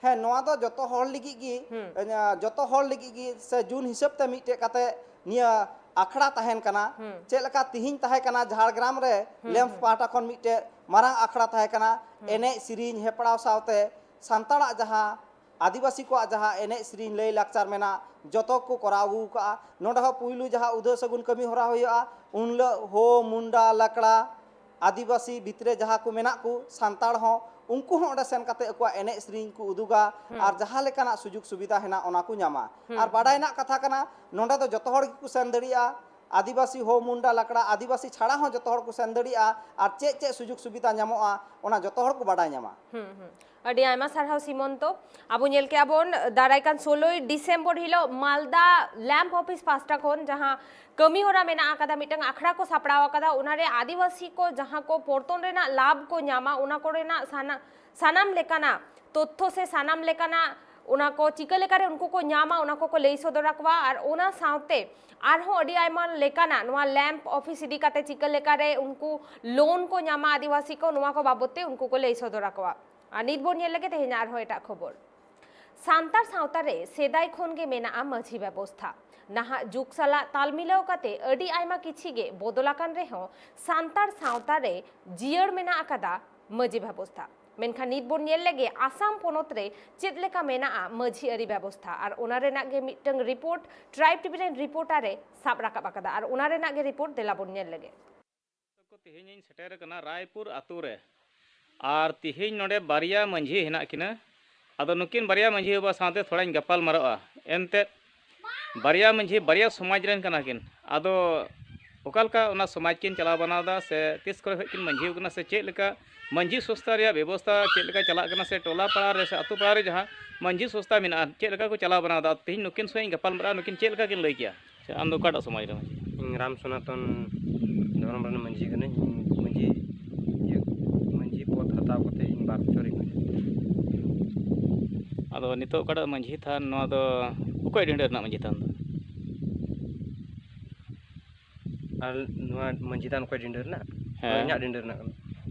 ᱦᱮᱸ, ᱱᱚᱣᱟ ᱫᱚ ᱡᱚᱛᱚ ᱦᱚᱲ ᱞᱟᱹᱜᱤᱫ ᱜᱮ, ᱦᱩᱸ᱾ ᱮ, ᱡᱚᱛᱚ ᱦᱚᱲ ᱞᱟᱹᱜᱤᱫ ᱜᱮ ᱥᱮ ᱡᱩᱱ ᱦᱤᱥᱟᱹᱵ ᱛᱮ ᱢᱤᱫᱴᱮᱡ ᱠᱟᱛᱮ ᱱᱤᱭᱟᱹ ᱟᱠᱷᱲᱟ ᱛᱟᱦᱮᱱ ᱠᱟᱱᱟ᱾ ᱦᱩᱸ᱾ ᱪᱮᱫ ᱞᱮᱠᱟ ᱛᱤᱦᱤᱧ ᱛᱟᱦᱮᱸ ᱠᱟᱱᱟ ᱡᱷᱟᱲᱜᱨᱟᱢ ᱨᱮ ᱦᱩᱸ, ᱞᱮᱢᱯ ᱦᱩᱸ᱾ ᱯᱟᱦᱴᱟ ᱠᱷᱚᱱ ᱢᱤᱫᱴᱮᱡ ᱢᱟᱨᱟᱝ ᱟᱠᱷᱲᱟ ᱛᱟᱦᱮᱸ ᱠᱟᱱᱟ, ᱦᱩᱸ᱾ ᱮᱱᱮᱡ ᱥᱮᱨᱮᱧ ᱦᱮᱯᱲᱟᱣ ᱥᱟᱶᱛᱮ ᱥᱟᱱᱛᱟᱲᱟᱜ ᱡᱟᱦᱟᱸ, ᱟᱹᱫᱤᱵᱟᱹᱥᱤ ᱠᱚᱣᱟᱜ ᱡᱟᱦᱟᱸ ᱮᱱᱮᱡ ᱥᱮᱨᱮᱧ ᱞᱟᱹᱭ ᱞᱟᱠᱪᱟᱨ ᱢᱮᱱᱟᱜ, ᱡᱚᱛᱚ ᱠᱚ ᱠᱚᱨᱟᱣ ᱟᱹᱜᱩ ᱠᱟᱜᱼᱟ᱾ ᱱᱚᱰᱮ ᱦᱚᱸ ᱯᱩᱭᱞᱩ ᱡᱟᱦᱟᱸ ᱩᱫᱷᱟᱹ ᱥᱟᱹᱜᱩᱱ ᱠᱟᱹᱢᱤ ᱦᱚᱨᱟ ᱦᱩᱭᱩᱜᱼᱟ, ᱩᱱ ᱦᱤᱞᱳᱜ ᱦᱳ, ᱢᱩᱱᱰᱟ, ᱞᱟᱠᱲᱟ, ᱟᱹᱫᱤᱵᱟᱹᱥᱤ ᱵᱷᱤᱛᱨᱮ ᱡᱟᱦᱟᱸ ᱠᱚ ᱢᱮᱱᱟᱜ ᱠᱚ ᱥᱟᱱᱛᱟᱲ ᱦᱚᱸ, ᱩᱱᱠᱩ ᱦᱚᱸ ᱚᱸᱰᱮ ᱥᱮᱱ ᱠᱟᱛᱮ ᱟᱠᱚᱣᱟᱜ ᱮᱱᱮᱡ ᱥᱮᱨᱮᱧ ᱠᱚ ᱩᱫᱩᱜᱟ᱾ ᱟᱨ ᱡᱟᱦᱟᱸ ᱞᱮᱠᱟᱱᱟᱜ ᱥᱩᱡᱳᱜᱽ ᱥᱩᱵᱤᱫᱷᱟ ᱦᱮᱱᱟᱜ, ᱚᱱᱟ ᱠᱚ ᱧᱟᱢᱟ᱾ ᱟᱨ ᱵᱟᱰᱟᱭ ᱨᱮᱱᱟᱜ ᱠᱟᱛᱷᱟ ᱠᱟᱱᱟ, ᱱᱚᱸᱰᱮ ᱫᱚ ᱡᱚᱛᱚ ᱦᱚᱲ ᱜᱮᱠᱚ ᱥᱮᱱ ᱫᱟᱲᱮᱭᱟᱜᱼᱟ᱾ ᱟᱹᱫᱤᱵᱟᱹᱥᱤ ᱦᱳ ᱢᱩᱱᱰᱟ ᱞᱟᱠᱲᱟ, ᱟᱹᱫᱤᱵᱟᱹᱥᱤ ᱪᱷᱟᱲᱟ ᱦᱚᱸ ᱡᱚᱛᱚ ᱦᱚᱲ ᱠᱚ ᱥᱮᱱ ᱫᱟᱲᱮᱭᱟᱜᱼᱟ᱾ ᱟᱨ ᱪᱮᱫ ᱪᱮᱫ ᱥᱩᱡᱳᱜᱽ ᱥᱩᱵᱤᱫᱷᱟ ᱧᱟᱢᱚᱜᱼᱟ, ᱚᱱᱟ ᱡᱚᱛᱚ ᱦᱚᱲ ᱠᱚ ᱵᱟᱰᱟᱭ ᱧᱟᱢᱟ᱾ ᱦᱩᱸ, ᱦᱩᱸ᱾ ᱟᱹᱰᱤ ᱟᱭᱢᱟ ᱥᱟᱨᱦᱟᱣ ᱥᱤᱢᱚᱱᱛᱚ᱾ ᱟᱵᱚ ᱧᱮᱞ ᱠᱮᱜᱼᱟ ᱵᱚᱱ, ᱫᱟᱨᱟᱭ ᱠᱟᱱ ᱥᱳᱞᱳᱭ ᱰᱤᱥᱮᱢᱵᱚᱨ ᱦᱤᱞᱳᱜ ᱢᱟᱞᱫᱟ ᱞᱮᱢᱯ ᱚᱯᱷᱤᱥ ᱯᱟᱦᱴᱟ ᱠᱷᱚᱱ ᱡᱟᱦᱟᱸ ᱠᱟᱹᱢᱤ ᱦᱚᱨᱟ ᱢᱮᱱᱟᱜ ᱟᱠᱟᱫᱟ, ᱢᱤᱫᱴᱟᱝ ᱟᱠᱷᱲᱟ ᱠᱚ ᱥᱟᱯᱲᱟᱣ ᱟᱠᱟᱫᱟ, ᱚᱱᱟᱨᱮ ᱟᱹᱫᱤᱵᱟᱹᱥᱤ ᱠᱚ ᱡᱟᱦᱟᱸ ᱠᱚ ᱯᱚᱨᱛᱚᱱ ᱨᱮᱱᱟᱜ ᱞᱟᱵᱷ ᱠᱚ ᱧᱟᱢᱟ, ᱚᱱᱟ ᱠᱚᱨᱮᱱᱟᱜ ᱥᱟᱱᱟ-, ᱥᱟᱱᱟᱢ ᱞᱮᱠᱟᱱᱟᱜ ᱛᱚᱛᱛᱷᱚ ᱥᱮ ᱥᱟᱱᱟᱢ ᱞᱮᱠᱟᱱᱟᱜ ᱚᱱᱟ ᱠᱚ ᱪᱤᱠᱟᱹ ᱞᱮᱠᱟᱨᱮ ᱩᱱᱠᱩ ᱠᱚ ᱧᱟᱢᱟ, ᱚᱱᱟ ᱠᱚᱠᱚ ᱞᱟᱹᱭ ᱥᱚᱫᱚᱨ ᱟᱠᱚᱣᱟ᱾ ᱟᱨ ᱚᱱᱟ ᱥᱟᱶᱛᱮ ᱟᱨᱦᱚᱸ ᱟᱹᱰᱤ ᱟᱭᱢᱟ ᱞᱮᱠᱟᱱᱟᱜ ᱱᱚᱣᱟ ᱞᱮᱢᱯ ᱚᱯᱷᱤᱥ ᱤᱫᱤ ᱠᱟᱛᱮ ᱪᱤᱠᱟᱹ ᱞᱮᱠᱟᱨᱮ ᱩᱱᱠᱩ ᱞᱳᱱ ᱠᱚ ᱧᱟᱢᱟ ᱟᱹᱫᱤᱵᱟᱹᱥᱤ ᱠᱚ, ᱱᱚᱣᱟ ᱠᱚ ᱵᱟᱵᱚᱛ ᱛᱮ ᱩᱱᱠᱩ ᱠᱚ ᱞᱟᱹᱭ ᱥᱚᱫᱚᱨ ᱟᱠᱚᱣᱟ᱾ ᱟᱨ ᱱᱤᱛ ᱵᱚᱱ ᱧᱮᱞ ᱞᱮᱜᱮ ᱛᱮᱦᱮᱧᱟᱜ ᱟᱨᱦᱚᱸ ᱮᱴᱟᱜ ᱠᱷᱚᱵᱚᱨ᱾ ᱥᱟᱱᱛᱟᱲ ᱥᱟᱶᱛᱟ ᱨᱮ ᱥᱮᱫᱟᱭ ᱠᱷᱚᱱ ᱜᱮ ᱢᱮᱱᱟᱜᱼᱟ ᱢᱟᱹᱡᱷᱤ ᱵᱮᱵᱚᱥᱛᱷᱟ᱾ ᱱᱟᱦᱟᱜ ᱡᱩᱜᱽ ᱥᱟᱞᱟᱜ ᱛᱟᱞ ᱢᱤᱞᱟᱹᱣ ᱠᱟᱛᱮ ᱟᱹᱰᱤ ᱟᱭᱢᱟ ᱠᱤᱪᱷᱤ ᱜᱮ ᱵᱚᱫᱚᱞ ᱟᱠᱟᱱ ᱨᱮᱦᱚᱸ, ᱥᱟᱱᱛᱟᱲ ᱥᱟᱶᱛᱟ ᱨᱮ ᱡᱤᱭᱟᱹᱲ ᱢᱮᱱᱟᱜ ᱟᱠᱟᱫᱟ ᱢᱟᱹᱡᱷᱤ ᱵᱮᱵᱚᱥᱛᱷᱟ᱾ ᱢᱮᱱᱠᱷᱟᱱ ᱱᱤᱛ ᱵᱚᱱ ᱧᱮᱞ ᱞᱮᱜᱮ ᱟᱥᱟᱢ ᱯᱚᱱᱚᱛ ᱨᱮ ᱪᱮᱫ ᱞᱮᱠᱟ ᱢᱮᱱᱟᱜᱼᱟ ᱢᱟᱹᱡᱷᱤ ᱟᱹᱨᱤ ᱵᱮᱵᱚᱥᱛᱷᱟ, ᱟᱨ ᱚᱱᱟ ᱨᱮᱱᱟᱜ ᱜᱮ ᱢᱤᱫᱴᱟᱝ ᱨᱤᱯᱳᱨᱴ ᱴᱨᱟᱭᱤᱵᱽ ᱴᱤᱵᱷᱤ ᱨᱮᱱ ᱨᱤᱯᱳᱨᱴᱟᱨ ᱮ ᱥᱟᱵ ᱨᱟᱠᱟᱵ ᱟᱠᱟᱫᱟ᱾ ᱟᱨ ᱚᱱᱟ ᱨᱮᱱᱟᱜ ᱜᱮ ᱨᱤᱯᱳᱨᱴ ᱫᱮᱞᱟ ᱵᱚᱱ ᱧᱮᱞ ᱞᱮᱜᱮ᱾ ᱛᱮᱦᱮᱧ ᱤᱧ ᱥᱮᱴᱮᱨ ᱟᱠᱟᱱᱟ ᱨᱟᱭᱯᱩᱨ ᱟᱛᱳ ᱨᱮ, ᱟᱨ ᱛᱮᱦᱮᱧ ᱱᱚᱰᱮ ᱵᱟᱨᱭᱟ ᱢᱟᱹᱡᱷᱤ ᱦᱮᱱᱟᱜ ᱠᱤᱱᱟᱹ᱾ ᱟᱫᱚ ᱱᱩᱠᱤᱱ ᱵᱟᱨᱭᱟ ᱢᱟᱹᱡᱷᱤ ᱵᱟᱵᱟ ᱥᱟᱶᱛᱮ ᱛᱷᱚᱲᱟᱧ ᱜᱟᱯᱟᱞ ᱢᱟᱨᱟᱜᱼᱟ᱾ ᱮᱱᱛᱮᱫ ᱵᱟᱨᱭᱟ ᱢᱟᱹᱡᱷᱤ ᱵᱟᱨᱭᱟ ᱥᱚᱢᱟᱡᱽ ᱨᱮᱱ ᱠᱟᱱᱟ ᱠᱤᱱ᱾ ᱟᱫᱚ ᱚᱠᱟ ᱞᱮᱠᱟ ᱚᱱᱟ ᱥᱚᱢᱟᱡᱽ ᱠᱤᱱ ᱪᱟᱞᱟᱣ ᱵᱟᱱᱟᱣ ᱮᱫᱟ, ᱥᱮ ᱛᱤᱥ ᱠᱚᱨᱮ ᱠᱷᱚᱱ ᱠᱤᱱ ᱢᱟᱹᱡᱷᱤ ᱟᱠᱟᱱᱟ, ᱥᱮ ᱪᱮᱫ ᱞᱮᱠᱟ ᱢᱟᱹᱡᱷᱤ ᱥᱚᱥᱛᱷᱟ ᱨᱮᱭᱟᱜ ᱵᱮᱵᱚᱥᱛᱷᱟ ᱪᱮᱫ ᱞᱮᱠᱟ ᱪᱟᱞᱟᱜ ᱠᱟᱱᱟ, ᱥᱮ ᱴᱚᱞᱟ ᱯᱟᱲᱟ ᱨᱮ ᱥᱮ ᱟᱛᱳ ᱯᱟᱲᱟ ᱨᱮ ᱡᱟᱦᱟᱸ ᱢᱟᱹᱡᱷᱤ ᱥᱚᱥᱛᱷᱟ ᱢᱮᱱᱟᱜᱼᱟ, ᱪᱮᱫ ᱞᱮᱠᱟ ᱠᱚ ᱪᱟᱞᱟᱣ ᱵᱟᱱᱟᱣ ᱮᱫᱟ, ᱛᱮᱦᱮᱧ ᱱᱩᱠᱤᱱ ᱥᱚᱸᱜᱮ ᱤᱧ ᱜᱟᱯᱟᱞ ᱢᱟᱨᱟᱜᱼᱟ, ᱱᱩᱠᱤᱱ ᱪᱮᱫ ᱞᱮᱠᱟ ᱠᱤᱱ ᱞᱟᱹᱭ ᱠᱮᱭᱟ? ᱟᱪᱪᱷᱟ, ᱟᱢ ᱫᱚ ᱚᱠᱟᱴᱟᱜ ᱥᱚᱢᱟᱡᱽ ᱨᱮ ᱢᱟᱹᱡᱷᱤ? ᱤᱧ ᱨᱟᱢ ᱥᱚᱱᱟᱛᱚᱱ ᱫᱷᱚᱨᱚᱢ ᱨᱮᱱ ᱢᱟᱹᱡᱷᱤ ᱠᱟᱹᱱᱟᱹᱧ᱾ ᱤᱧ ᱢᱟᱹᱡᱷᱤ, ᱤᱭᱟᱹ, ᱢᱟᱹᱡᱷᱤ ᱯᱚᱫᱽ ᱦᱟᱛᱟᱣ ᱠᱟᱛᱮ ᱤᱧ ᱵᱟᱨ ᱵᱚᱪᱷᱚᱨ ᱤᱧ ᱦᱩᱭᱱᱟ᱾ ᱟᱫᱚ ᱱᱤᱛᱚᱜ ᱚᱠᱟᱴᱟᱜ ᱢᱟᱹᱡᱷᱤ ᱛᱷᱟᱱ, ᱱᱚᱣᱟ ᱫᱚ ᱚᱠᱚᱭ ᱰᱤᱸᱰᱟᱹ ᱨᱮᱱᱟᱜ ᱢᱟᱹᱡᱷᱤ ᱛᱷᱟᱱ ᱫᱚ? ᱟᱨ ᱱᱚᱣᱟ ᱢᱟᱹᱡᱷᱤ ᱛᱷᱟᱱ ᱚᱠᱚᱭ ᱰᱤᱸᱰᱟᱹ ᱨᱮᱱᱟᱜ? ᱦᱮᱸ᱾ ᱱᱚᱣᱟ ᱤᱧᱟᱹᱜ ᱰᱤᱸᱰᱟᱹ ᱨᱮᱱᱟᱜ ᱠᱟᱱᱟ᱾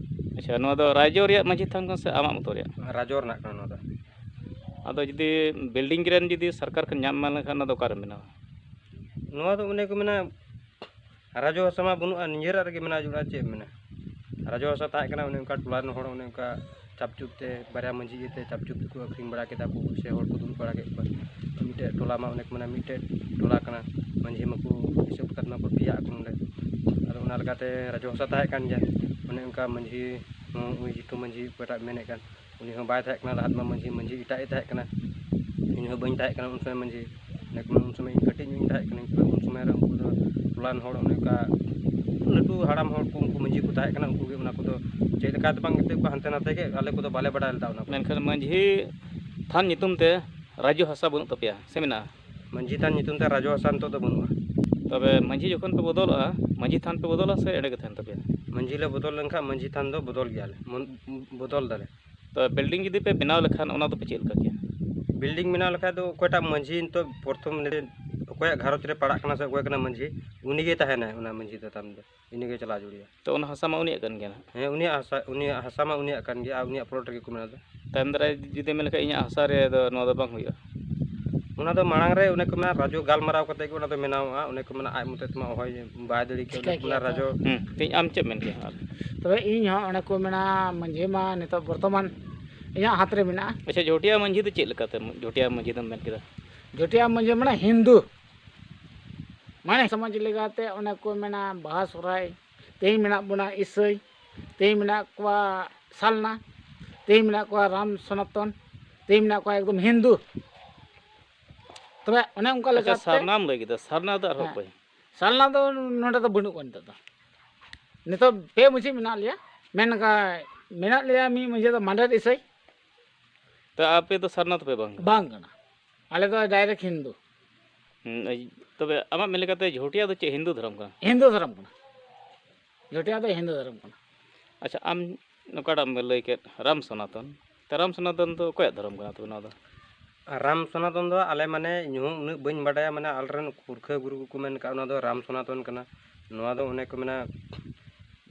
ᱟᱪᱪᱷᱟ, ᱱᱚᱣᱟ ᱫᱚ ᱨᱟᱡᱽᱡᱚ ᱨᱮᱭᱟᱜ ᱢᱟᱹᱡᱷᱤ ᱛᱷᱟᱱ ᱠᱟᱱᱟ ᱥᱮ ᱟᱢᱟᱜ ᱢᱚᱛᱚ ᱨᱮᱭᱟᱜ? ᱨᱟᱡᱽᱡᱚ ᱨᱮᱱᱟᱜ ᱠᱟᱱᱟ ᱱᱚᱣᱟ ᱫᱚ᱾ ᱟᱫᱚ ᱡᱩᱫᱤ ᱵᱤᱞᱰᱤᱝ ᱨᱮᱱ ᱡᱩᱫᱤ ᱥᱚᱨᱠᱟᱨ ᱠᱷᱚᱱ ᱧᱟᱢ ᱮᱢᱟᱱ ᱞᱮᱱᱠᱷᱟᱱ, ᱚᱱᱟ ᱫᱚ ᱚᱠᱟᱨᱮᱢ ᱵᱮᱱᱟᱣᱟ? ᱱᱚᱣᱟ ᱫᱚ ᱚᱱᱮ ᱠᱚ ᱢᱮᱱᱟ, ᱨᱟᱡᱽᱡᱚ ᱦᱟᱥᱟ ᱢᱟ ᱵᱟᱹᱱᱩᱜᱼᱟ, ᱱᱤᱡᱮᱨᱟᱜ ᱨᱮᱜᱮ ᱢᱮᱱᱟᱜᱼᱟ, ᱡᱚᱲᱟ ᱪᱮᱫ ᱮᱢ ᱢᱮᱱᱟ? ᱨᱟᱡᱽᱡᱚ ᱦᱟᱥᱟ ᱛᱟᱦᱮᱸ ᱠᱟᱱᱟ, ᱚᱱᱮ ᱚᱱᱠᱟ ᱴᱚᱞᱟ ᱨᱮᱱ ᱦᱚᱲ ᱚᱱᱮ ᱚᱱᱠᱟ ᱪᱟᱯ ᱪᱩᱯ ᱛᱮ, ᱵᱟᱨᱭᱟ ᱢᱟᱹᱡᱷᱤ ᱤᱭᱟᱹᱛᱮ ᱪᱟᱯ ᱪᱩᱯ ᱛᱮᱠᱚ ᱟᱹᱠᱷᱨᱤᱧ ᱵᱟᱲᱟ ᱠᱮᱫᱟ ᱠᱚ, ᱥᱮ ᱦᱚᱲ ᱠᱚ ᱫᱩᱲᱩᱵ ᱵᱟᱲᱟ ᱠᱮᱫ ᱠᱚᱣᱟ᱾ ᱢᱤᱫᱴᱮᱡ ᱴᱚᱞᱟ ᱢᱟ ᱚᱱᱮ ᱠᱚ ᱢᱮᱱᱟ ᱢᱤᱫᱴᱮᱡ ᱴᱚᱞᱟ ᱠᱟᱱᱟ, ᱢᱟᱹᱡᱷᱤ ᱢᱟᱠᱚ ᱦᱤᱥᱟᱹᱵ ᱠᱟᱛᱮ ᱢᱟᱠᱚ ᱯᱮᱭᱟᱜ ᱠᱚ ᱱᱚᱰᱮ᱾ ᱟᱫᱚ ᱚᱱᱟ ᱞᱮᱠᱟᱛᱮ ᱨᱟᱡᱽᱡᱚ ᱦᱟᱥᱟ ᱛᱟᱦᱮᱸ ᱠᱟᱱ ᱜᱮᱭᱟ, ᱚᱱᱮ ᱚᱱᱠᱟ ᱢᱟᱹᱡᱷᱤ ᱦᱚᱸ, ᱩᱱᱤ ᱡᱤᱛᱩ ᱢᱟᱹᱡᱷᱤ ᱚᱠᱚᱭᱴᱟᱜ ᱢᱮᱱᱮᱫ ᱠᱟᱱ, ᱩᱱᱤ ᱦᱚᱸ ᱵᱟᱭ ᱛᱟᱦᱮᱸ ᱠᱟᱱᱟ ᱞᱟᱦᱟ ᱛᱮᱢᱟ, ᱢᱟᱹᱡᱷᱤ, ᱢᱟᱹᱡᱷᱤ ᱮᱴᱟᱜ ᱮ ᱛᱟᱦᱮᱸ ᱠᱟᱱᱟ᱾ ᱤᱧ ᱦᱚᱸ ᱵᱟᱹᱧ ᱛᱟᱦᱮᱸ ᱠᱟᱱᱟ ᱩᱱ ᱥᱚᱢᱚᱭ ᱢᱟᱹᱡᱷᱤ᱾ ᱮᱱᱠᱷᱟᱱ ᱩᱱ ᱥᱚᱢᱚᱭ ᱤᱧ ᱠᱟᱹᱴᱤᱡ ᱧᱚᱜ ᱤᱧ ᱛᱟᱦᱮᱸ ᱠᱟᱱᱟ, ᱩᱱ ᱥᱚᱢᱚᱭ ᱨᱮ ᱩᱱᱠᱩ ᱫᱚ ᱴᱚᱞᱟᱱ ᱦᱚᱲ, ᱚᱱᱮ ᱚᱱᱠᱟ ᱞᱟᱹᱴᱩ ᱦᱟᱲᱟᱢ ᱦᱚᱲ ᱠᱚ, ᱩᱱᱠᱩ ᱢᱟᱹᱡᱷᱤ ᱠᱚ ᱛᱟᱦᱮᱸ ᱠᱟᱱᱟ, ᱩᱱᱠᱩ ᱜᱮ ᱚᱱᱟ ᱠᱚᱫᱚ ᱪᱮᱫ ᱞᱮᱠᱟ ᱫᱚ ᱵᱟᱝ, ᱠᱟᱛᱮ ᱠᱚ ᱦᱟᱱᱛᱮ ᱱᱟᱛᱮ ᱜᱮ, ᱟᱞᱮ ᱠᱚᱫᱚ ᱵᱟᱞᱮ ᱵᱟᱰᱟᱭ ᱞᱮᱫᱟ ᱚᱱᱟ ᱠᱚ᱾ ᱢᱮᱱᱠᱷᱟᱱ ᱢᱟᱹᱡᱷᱤ ᱛᱷᱟᱱ ᱧᱩᱛᱩᱢ ᱛᱮ ᱨᱟᱡᱽᱡᱚ ᱦᱟᱥᱟ ᱵᱟᱹᱱᱩᱜ ᱛᱟᱯᱮᱭᱟ ᱥᱮ ᱢᱮᱱᱟᱜᱼᱟ? ᱢᱟᱹᱡᱷᱤ ᱛᱷᱟᱱ ᱧᱩᱛᱩᱢ ᱛᱮ ᱨᱟᱡᱽᱡᱚ ᱦᱟᱥᱟ ᱱᱤᱛᱚᱜ ᱫᱚ ᱵᱟᱹᱱᱩᱜᱼᱟ᱾ ᱛᱚᱵᱮ ᱢᱟᱹᱡᱷᱤ ᱡᱚᱠᱷᱚᱱ ᱯᱮ ᱵᱚᱫᱚᱞᱚᱜᱼᱟ, ᱢᱟᱹᱡᱷᱤ ᱛᱷᱟᱱ ᱯᱮ ᱵᱚᱫᱚᱞᱟ ᱥᱮ ᱮᱸᱰᱮ ᱜᱮ ᱛᱟᱦᱮᱱ ᱛᱟᱯᱮᱭᱟ? ᱢᱟᱹᱡᱷᱤ ᱞᱮ ᱵᱚᱫᱚᱞ ᱞᱮᱱᱠᱷᱟᱱ ᱢᱟᱹᱡᱷᱤ ᱛᱷᱟᱱ ᱫᱚ ᱵᱚᱫᱚᱞ ᱜᱮᱭᱟᱞᱮ, ᱢᱚᱱ-, ᱵᱚᱫᱚᱞ ᱫᱟᱞᱮ᱾ ᱛᱚ, ᱵᱤᱞᱰᱤᱝ ᱡᱩᱫᱤ ᱯᱮ ᱵᱮᱱᱟᱣ ᱞᱮᱠᱷᱟᱱ, ᱚᱱᱟ ᱫᱚᱯᱮ ᱪᱮᱫ ᱞᱮᱠᱟ ᱠᱮᱭᱟ? ᱵᱤᱞᱰᱤᱝ ᱵᱮᱱᱟᱣ ᱞᱮᱠᱷᱟᱡ ᱫᱚ ᱚᱠᱚᱭᱴᱟᱜ ᱢᱟᱹᱡᱷᱤ ᱱᱤᱛᱚᱜ ᱯᱨᱚᱛᱷᱚᱢ ᱚᱠᱚᱭᱟᱜ ᱜᱷᱟᱨᱚᱸᱡᱽ ᱨᱮ ᱯᱟᱲᱟᱜ ᱠᱟᱱᱟ ᱥᱮ ᱚᱠᱚᱭ ᱠᱟᱱᱟ ᱢᱟᱹᱡᱷᱤ, ᱩᱱᱤᱜᱮ ᱛᱟᱦᱮᱱᱟᱭ ᱚᱱᱟ ᱢᱟᱹᱡᱷᱤ ᱫᱚ ᱛᱟᱭᱚᱢ ᱫᱚ, ᱩᱱᱤᱜᱮ ᱪᱟᱞᱟᱣ ᱡᱩᱲᱤᱭᱟ᱾ ᱛᱚ, ᱚᱱᱟ ᱦᱟᱥᱟ ᱢᱟ ᱩᱱᱤᱭᱟᱜ ᱠᱟᱱ ᱜᱮᱭᱟ ᱱᱟᱦᱟᱜ᱾ ᱦᱮᱸ, ᱩᱱᱤᱭᱟᱜ ᱦᱟᱥᱟ, ᱩᱱᱤᱭᱟᱜ ᱦᱟᱥᱟ ᱢᱟ ᱩᱱᱤᱭᱟᱜ ᱠᱟᱱ ᱜᱮᱭᱟ, ᱟᱨ ᱩᱱᱤᱭᱟᱜ ᱯᱞᱚᱴ ᱨᱮᱜᱮ ᱠᱚ ᱢᱮᱱᱟ ᱫᱚ᱾ ᱛᱟᱭᱚᱢ ᱫᱟᱨᱟᱭ ᱡᱩᱫᱤ ᱢᱮᱱ ᱞᱮᱠᱷᱟᱡ ᱤᱧᱟᱹᱜ ᱦᱟᱥᱟ ᱨᱮ, ᱫᱚ ᱱᱚᱣᱟ ᱫᱚ ᱵᱟᱝ ᱦᱩᱭᱩᱜᱼᱟ᱾ ᱚᱱᱟ ᱫᱚ ᱢᱟᱲᱟᱝ ᱨᱮ ᱚᱱᱮ ᱠᱚ ᱢᱮᱱᱟ ᱨᱟᱡᱚ ᱜᱟᱞᱢᱟᱨᱟᱣ ᱠᱟᱛᱮ ᱜᱮ ᱚᱱᱟ ᱫᱚ ᱵᱮᱱᱟᱣᱚᱜᱼᱟ᱾ ᱚᱱᱮ ᱠᱚ ᱢᱮᱱᱟ ᱟᱡ ᱢᱚᱛᱮ ᱛᱮᱢᱟ ᱚᱦᱚᱭ ᱵᱟᱭ ᱫᱟᱲᱮ ᱠᱮᱭᱟ, ᱚᱱᱮ ᱪᱤᱠᱟᱹ ᱠᱚ ᱢᱮᱱᱟ ᱠᱮᱭᱟ ᱛᱚ? ᱨᱟᱡᱚ᱾ ᱦᱩᱸ, ᱴᱷᱤᱠ, ᱟᱢ ᱪᱮᱫ ᱮᱢ ᱢᱮᱱ ᱠᱮᱭᱟ ᱟᱨ? ᱛᱚᱵᱮ ᱤᱧ ᱦᱚᱸ ᱚᱱᱮ ᱠᱚ ᱢᱮᱱᱟ ᱢᱟᱹᱡᱷᱤ ᱢᱟ ᱱᱤᱛᱚᱜ ᱵᱚᱨᱛᱚᱢᱟᱱ ᱤᱧᱟᱹᱜ ᱦᱟᱛ ᱨᱮ ᱢᱮᱱᱟᱜᱼᱟ᱾ ᱟᱪᱪᱷᱟ, ᱡᱷᱚᱴᱤᱭᱟ ᱢᱟᱹᱡᱷᱤ ᱫᱚ ᱪᱮᱫ ᱞᱮᱠᱟᱛᱮ ᱡᱷᱚᱴᱤᱭᱟ ᱢᱟᱹᱡᱷᱤ ᱫᱚᱢ ᱢᱮᱱ ᱠᱮᱫᱟ? ᱡᱷᱚᱴᱤᱭᱟ ᱢᱟᱹᱡᱷᱤ ᱢᱟᱱᱮ ᱦᱤᱱᱫᱩ, ᱢᱟᱱᱮ ᱥᱚᱢᱟᱡᱽ ᱞᱮᱠᱟᱛᱮ ᱚᱱᱮ ᱠᱚ ᱢᱮᱱᱟ ᱵᱟᱦᱟ ᱥᱚᱦᱨᱟᱭ, ᱛᱮᱦᱤᱧ ᱢᱮᱱᱟᱜ ᱵᱚᱱᱟ ᱤᱥᱟᱹᱭ, ᱛᱮᱦᱤᱧ ᱢᱮᱱᱟᱜ ᱠᱚᱣᱟ ᱥᱟᱞᱱᱟ, ᱛᱮᱦᱤᱧ ᱢᱮᱱᱟᱜ ᱠᱚᱣᱟ ᱨᱟᱢ ᱥᱚᱱᱟᱛᱚᱱ, ᱛᱮᱦᱤᱧ ᱢᱮᱱᱟᱜ ᱠᱚᱣᱟ ᱮᱠᱫᱚᱢ ᱦᱤᱱᱫᱩ᱾ ᱛᱚᱵᱮ ᱚᱱᱮ ᱚᱱᱠᱟ ᱟᱪᱪᱷᱟ, ᱞᱮᱠᱟᱛᱮ ᱥᱟᱨᱱᱟᱢ ᱞᱟᱹᱭ ᱠᱮᱫᱟ, ᱥᱟᱨᱱᱟ ᱫᱚ ᱟᱨᱦᱚᱸ ᱦᱮᱸ᱾ ᱚᱠᱚᱭ? ᱥᱟᱞᱱᱟ ᱫᱚ ᱱᱚᱰᱮ ᱫᱚ ᱵᱟᱹᱱᱩᱜ ᱠᱚᱣᱟ ᱱᱤᱛᱚᱜ ᱫᱚ᱾ ᱱᱤᱛᱚᱜ ᱯᱮ ᱢᱟᱹᱡᱷᱤ ᱢᱮᱱᱟᱜ ᱞᱮᱭᱟ, ᱢᱮᱱ ᱞᱮᱠᱟ ᱢᱮᱱᱟᱜ ᱞᱮᱭᱟ ᱢᱤᱫ ᱢᱟᱹᱡᱷᱤ ᱫᱚ ᱢᱟᱱᱰᱮᱨ ᱤᱥᱟᱹᱭ᱾ ᱛᱚ, ᱟᱯᱮ ᱫᱚ ᱥᱟᱨᱱᱟ ᱛᱟᱯᱮ ᱵᱟᱝ? ᱵᱟᱝ ᱠᱟᱱᱟ, ᱟᱞᱮ ᱫᱚ direct ᱦᱤᱱᱫᱩ᱾ ᱦᱩᱸ, ᱮᱭ, ᱛᱚᱵᱮ ᱟᱢᱟᱜ ᱢᱮᱱ ᱞᱮᱠᱟᱛᱮ ᱡᱷᱚᱴᱤᱭᱟ ᱫᱚ ᱪᱮᱫ ᱦᱤᱱᱫᱩ ᱫᱷᱚᱨᱚᱢ ᱠᱟᱱᱟ? ᱦᱤᱱᱫᱩ ᱫᱷᱚᱨᱚᱢ ᱠᱟᱱᱟ, ᱡᱷᱚᱴᱤᱭᱟ ᱫᱚ ᱦᱤᱱᱫᱩ ᱫᱷᱚᱨᱚᱢ ᱠᱟᱱᱟ᱾ ᱟᱪᱪᱷᱟ, ᱟᱢ ᱚᱠᱟᱴᱟᱜ ᱮᱢ ᱞᱟᱹᱭ ᱠᱮᱫ ᱨᱟᱢ ᱥᱚᱱᱟᱛᱚᱱ, ᱛᱚ, ᱨᱟᱢ ᱥᱚᱱᱟᱛᱚᱱ ᱫᱚ ᱚᱠᱚᱭᱟᱜ ᱫᱷᱚᱨᱚᱢ ᱠᱟᱱᱟ ᱛᱚᱵᱮ ᱱᱚᱣᱟ ᱫᱚ? ᱟᱨ ᱨᱟᱢ ᱥᱚᱱᱟᱛᱚᱱ ᱫᱚ ᱟᱞᱮ, ᱢᱟᱱᱮ, ᱤᱧ ᱦᱚᱸ ᱩᱱᱟᱹᱜ ᱵᱟᱹᱧ ᱵᱟᱰᱟᱭᱟ, ᱢᱟᱱᱮ, ᱟᱞᱮᱨᱮᱱ ᱯᱩᱨᱠᱷᱟᱹ ᱜᱩᱨᱩ ᱠᱚᱠᱚ ᱢᱮᱱ ᱠᱟᱜ ᱚᱱᱟ ᱫᱚ ᱨᱟᱢ ᱥᱚᱱᱟᱛᱚᱱ ᱠᱟᱱᱟ᱾ ᱱᱚᱣᱟ ᱫᱚ ᱚᱱᱮ ᱠᱚ ᱢᱮᱱᱟ